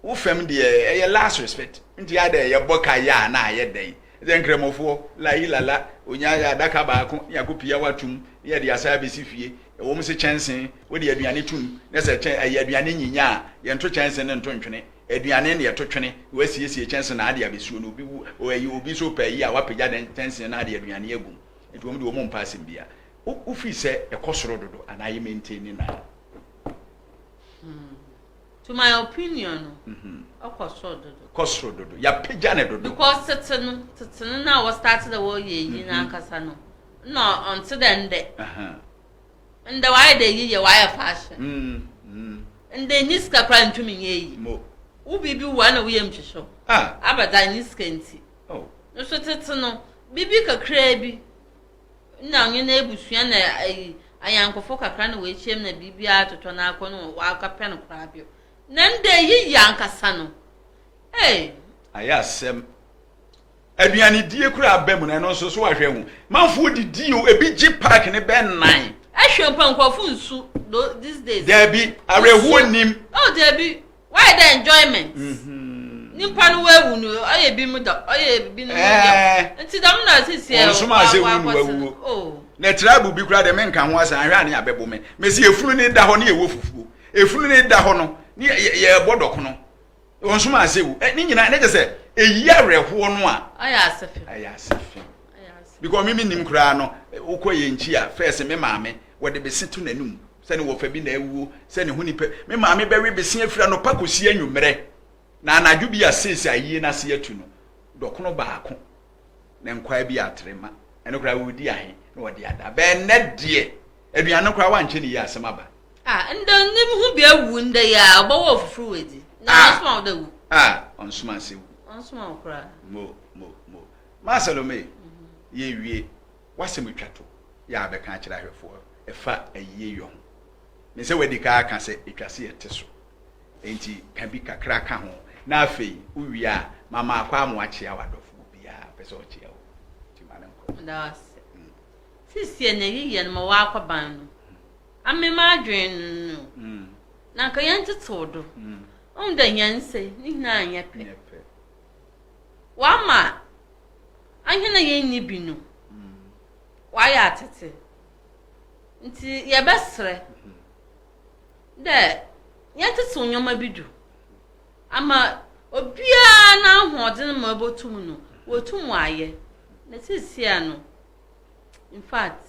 Wo fam deɛ ɛyɛ last respect nti adɛn yɛbɔ ka yɛ a na ayɛ dɛn sɛ nkramofoɔ layi lala onya yɛ adaka baako ne yɛakɔ pia watom ne yɛde asan abɛsi fie ɛwom se kyɛnse wode aduane tom ne sɛ kyɛn ɛyɛ aduane nyinya a yɛnto kyɛnse no nto ntwene aduane ne yɛto twene na wasiesie kyɛnse na ade abɛsuo no obi wu ɛyi obi nso pɛ ayi a wapagya dɛn kyɛnse no ade aduane agum nti wɔn de wɔn mpa asɛm bia wofiri sɛ ɛkɔ soro dodo anaa yɛ maintain na hmm. To my opinion no, ɔkɔ soro dodo. Kɔ soro dodo. Yɛapagya no dodo. Because tete no, tete no na wɔ start dɛ wɔyɛ eyi no ankasa no, na ɔnte dɛ ndɛ. Ndɛ wɔayɛ dɛ eyi yɛ wɔayɛ fashion. Ndɛ nyi sika koraa ntumi nyɛ eyi. Wo biribi wu a na wo yam hyehye wo. Abɛda nyi sika nti. Nso tete no, biribi kakraa bi. Nna ɔnye n'ebusua na ayi anyɛnkofo kakra na woehyia mu na biribiara atotɔ n'akɔ na ɔakɛpɛ no koraa bio. Na ndɛ iyi yɛ ankasa no, ei! Ayɛ asɛm. Aduanedie koraa aba mu no, ɛno nso so wahwɛ ho. Manfoɔ didi o, ebi gye park ne bɛ nan. Ehwɛ mpo a nkorɔfo nsu these days. Dabi, awerɛhoɔ nnim. Oh dabi, Wayɛ dɛ enjoyment. Nyimpa no woewu no ɔyɛ binom dɛ ɔyɛ binom yaw. Ntsi dɛm na sisi ɛ Ɔnsom a sɛ wu no wawuo. Oh. Na tribe bi koraa deɛ menka ho asɛm ahwɛ a ne abɛbo me. Mesi efunu ne da hɔ ne yɛwɔ fufuo. Efunu ne da hɔ no ne yɛbɔ dɔkono. Ɔnsom a sɛ wu. Ne nyinaa ne kyɛ sɛ eyi awerɛhoɔ no a. Ɔyɛ asefem. Ɛyɛ asefem. Because me menim koraa no wokɔ yɛn nkyi a first me maame wɔde bese to n'anum. Sɛ ne wɔfa bi na awuo, sɛ ne ho nipa. Me maame bɛwe bese afiri anɔpa kɔsi anwummerɛ. Na anadwo bi a seesei ayie no ase atu no, dɔkono baako na nkwaa bi atere ma. Ɛno koraa wɔredi ahe na wɔde ada. Bɛɛ nnɛ deɛ, aduane no koraa woankyɛ ne yie asɛm aba. Ah, ndɛ ne ho bi awu ndɛ yi a, ɔbɛwɔ ofufuru wɔ Na ah, ɔnsoma wo dɛ wu. Ah, ɔnsoma sɛ wu. Ɔnsoma wo koraa. Mo, mo, mo. Ma Salome, yɛwie. W'asɛm twa to yɛ a bɛka akyerɛ ahwɛfoɔ ɛfa ayie yɔ ho. Me sɛ w'adi kan aka sɛ ɛtwa sɛ yɛte so. Enti ka bi kakra ka ho na afei wo wie a ma maakɔ ama wakyea w'adɔfoɔ biara pɛ sɛ ɔkyea wo. Nti ma no nkɔ. Meda wo ase. Seesei nea yeyɛ no ma w'akɔ ban no ame m'adwen no na nka yɛntetew do. Wohu dɛ hɛn nsa yi ne nyinaa nnyɛ pɛ. Wɔama ahɛn a yennyi bi no wɔayɛ atsetse. Ntsi yɛbɛserɛ dɛ yɛntsetsew ndzɛmba bi do ama obiara n'ahoɔdzen ma obotum no, oetum ɔayɛ. Na seseiara no, in fact,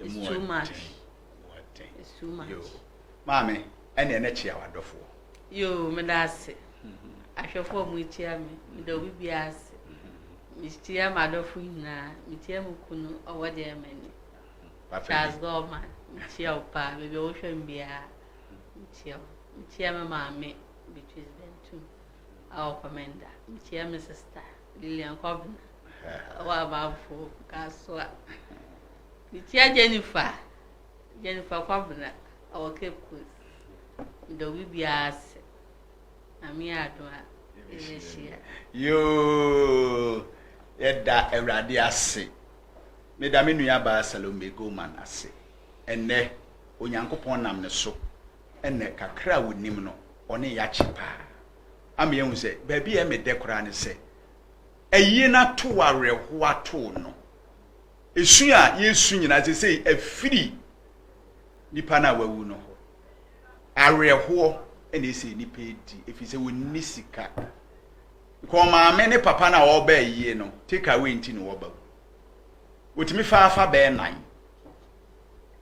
it's too much. It's too much. Maame, ɛne ɛnɛ kyea w'adɔfoɔ. Yoo, meda ase. Ahwɛfoɔ a mokyia me, meda obi biara ase. Mekyia m'adɔfo nyinaa, mekyia me kunu ɔwɔ Germany, Charles Gorman, mekyia wo paa, baabi a wohwɛ me biara, mekyia wo. Mekyia me maame Beatrice Bentum a ɔwɔ Komenda, mekyia me sista Lilian Kɔbena ɔwɔ Amanfo Kasoa, mekyia Jennifer, Jennifer Kɔbena ɔwɔ Cape Coast. Meda obi biara ase. Nyame yɛ adom a, yɛbɛhyia. Yoo, yɛda Awurade ase. Meda me nuabaa Salome Goldman ase. Ɛnnɛ, Onyankopɔn nam ne so ɛnɛ kakra a onim no, ɔne yɛn akyɛ paa. Ama yɛahu sɛ, baabi a ɛyɛ me dɛ koraa ne sɛ, ayie no ato awerɛhoɔ ato no. Esu a yɛresu nyinaa seesei afiri nipa no a wawu no hɔ. Awerɛhoɔ na ɛsɛ nnipa di ɛfiri sɛ wɔnni sika. Nka ɔmaame ne papa no a ɔreba ayie no, take away nti na wɔba mu. Wɔtumi fa afa bɛyɛ nan.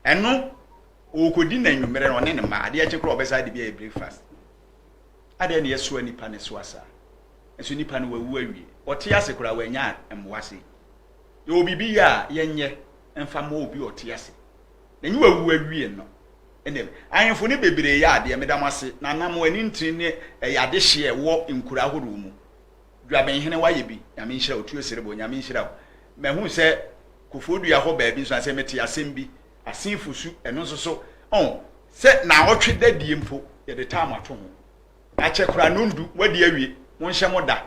Ɛno, ɔrekɔdi no anwummerɛ no, ɔne ne mma, adeɛ kye koraa ɔbɛsa de bi ayɛ breakfast. Adɛn na yɛsoa nipa no soa saa? Nso nipa no wawu awie. Ɔte ase koraa wanya mmoa sei. Yɛwɔ biribi yɛ a yɛnyɛ mfa mmoa obi a ɔte ase. Na nyɛ wawu awie no. Ɛnna ahemfo no bebree yɛ adeɛ, meda mo ase, Nana mo ani ntini ne ɛyɛ adehyeɛ ɛwɔ nkuro ahoroɔ mu. Dwabenhene wayɛ bi, Nyame nhyira wo, Tuo Serebo, Nyame nhyira wo. Mahu sɛ Kofoɔdua hɔ baabi nso ansɛ mete asɛm bi, Asen Fosu, ɛno nso so, ɔn, sɛ naawɔtwe da die mpo, yɛde time ato ho. Akyɛ koraa nondu, moadi awie, monhyɛ mo da.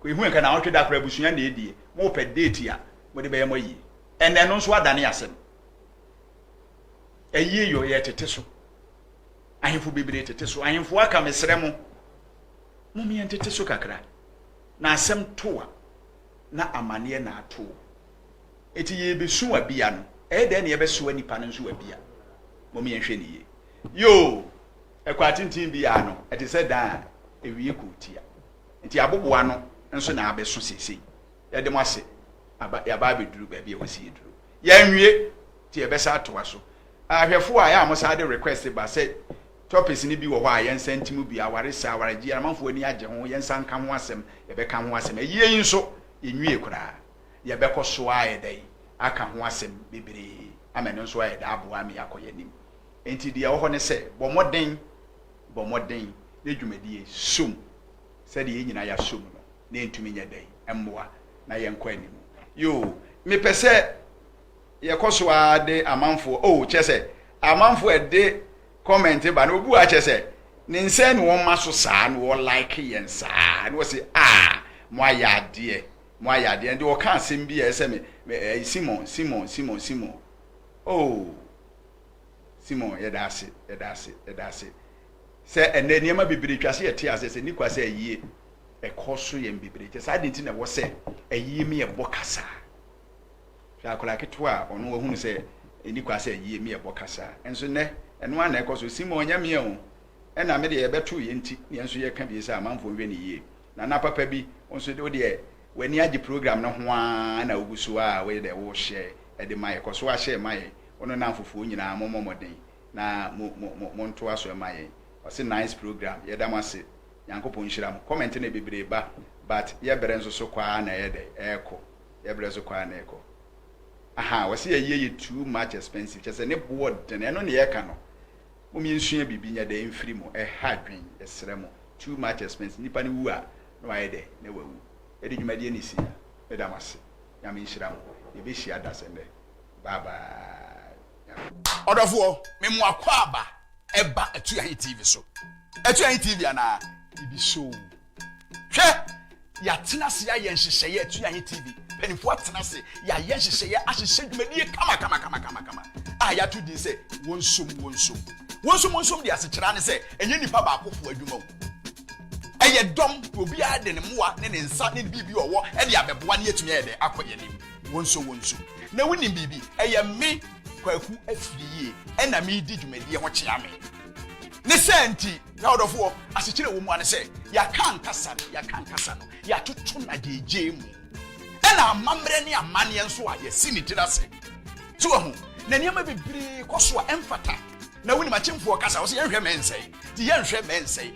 Kɔ ehu nka naawɔtwe da koraa abusua na ɛdie, mopɛ date a mode bɛyɛ mo ayie. Ɛnɛ ɛno nso adane asɛm. Ayie yɔ yɛtete so. Ahemfo bebree tete so. Ahemfo aka mesrɛ mo, mom yɛntete so kakra. Na asɛm to a, na amaneɛ na ato o. Enti yɛrebɛsu abia no, ɛyɛ dɛn na yɛbɛsoa nipa no nso abia? Mom yɛnhwɛ no yie. Yoo, ɛkɔ atenten biara no, ɛte sɛ dan a ɛwie kootia. Nti aboboa no nso na abɛso seesei. Yɛde mo ase aba, yɛaba abɛduru baabi a ɛwɔ sɛ yɛduru. Yɛanwie, nti yɛbɛsa atoa so. Ahwɛfoɔ a ɛyɛ a mosan de request ba sɛ topics no bi wɔ hɔ a yɛnsa nti mu bi, awaresa, awaregyeɛ, amanfoɔ ani agye ho, yɛnsa nka ho asɛm, yɛbɛka ho asɛm. Ayie yi nso, yɛnwie koraa. Yɛbɛkɔ so ara ayɛ dɛn aka ho asɛm bebree ama ɛno nso ayɛ dɛ aboa ama yɛakɔ yɛn anim. Enti deɛ ɛwɔ hɔ ne sɛ, bɔ mmɔden, bɔ mmɔden na dwumadie som sɛdeɛ yɛn nyinaa yɛasom no na ɛntumi nyɛ dɛn mmoa na yɛnkɔ anim. Yoo, mepɛ sɛ yɛkɔ so ara de amanfoɔ, oh, kyerɛ sɛ amanfoɔ ɛde comment ba no, obi wɔ ha kyerɛ sɛ ne nsa na wɔma so saa na wɔ like yɛn saa na wɔsi ah mo ayɛ adeɛ, mo ayɛ adeɛ. Nti wɔka asɛm bi a ɛsɛ me, me ɛɛ Simon, Simon, Simon, Simon, oh, Simon yɛda ase, yɛda ase, yɛda ase sɛ ɛnɛ nneɛma bebree twa sɛ yɛte ase sɛ nikwa sɛ ayie ɛkɔ so yɛn bebree kyɛ saa de nti na ɛwɔ sɛ ayie mi ɛbɔ kasa. Hwɛ akwadaa ketewa a ɔno wahunu sɛ ɛni kwa sɛ ayie mi ɛbɔ kasa. Nso nnɛ, ɛno ara na ɛkɔ so. Simon ɔnyɛ meɛ o. Ɛna me deɛ yɛbɛto yɛn ti na yɛn nso yɛka bi sɛ amanfoɔ nhwɛ no yie. Nana papa bi, wo nso wo deɛ w'ani agye program no ho ara na wogu so a woyɛ dɛ wohyɛ de ma yɛ. Kɔ so ara hyɛ ma yɛn. Wo ne nnamfofoɔ nyinaa mommɔ mmɔden. na mo mo mo montoa so ɛma yɛn. Ɔse nice program, yɛda mo ase. Nyankopɔn nhyira mo. Comment no bebree ba but yɛ brɛ nso so kɔ ara na ɛyɛ dɛ ɛɛkɔ. Yɛ brɛ so kɔ ara na ɛkɔ. Aha, wɔse ayie yɛ too much expensive, kyerɛ sɛ ne boɔ den, ɛno ne yɛka no. Mom yɛnsua biribi nyɛ dɛ mfiri mu, ɛha adwen, yɛsrɛ mo. Too much expensive, nipa no wu a na wayɛ dɛ na wawu. Yɛde dwumadie no si ha, meda mo ase. Nyame nhyira mo. Yɛbɛhyia dasɛndɛ. Bye bye. Nyame. Ɔdɔfoɔ, me mo akwaaba ɛba Atuahe TV so. Atuahe TV anaa? Ibi so. Hwɛ! Yɛatena ase ayɛ nhyehyɛeɛ, Atuahe TV mpanimfoɔ atena ase, yɛayɛ nhyehyɛeɛ ahyehyɛ dwumadie kama kama kama kama kama a yɛato din sɛ Wonsom Wonsom. Wonsom Wonsom deɛ asekyerɛ ne sɛ ɛnyɛ nipa baakofoɔ adwuma o. Ɛyɛ dɔm, obiara de ne mmoa ne ne nsa ne ne biribi a ɔwɔ de abɛboa ne yɛatumi ayɛ dɛ akɔ yɛn anim. Wonso Wonso. Na wonim biribi? Ɛyɛ me Kwaku Afriyie ɛna meredi dwumadie ho kyea me. Ne saa nti, na ɔdɔfoɔ, asekyerɛ a ɛwɔ mu ara ne sɛ, yɛaka ankasa no, yɛaka ankasa no, yɛatoto no agyegye mu. Ɛna amammerɛ ne amanneɛ nso a, yɛasi ne tiri ase. So wahu? Na nneɛma bebree kɔ so a ɛmfata. Na wonim akyemfoɔ kasa, wɔse yɛnhwɛ mɛnsɛe. Nti yɛnhwɛ mɛnsɛe.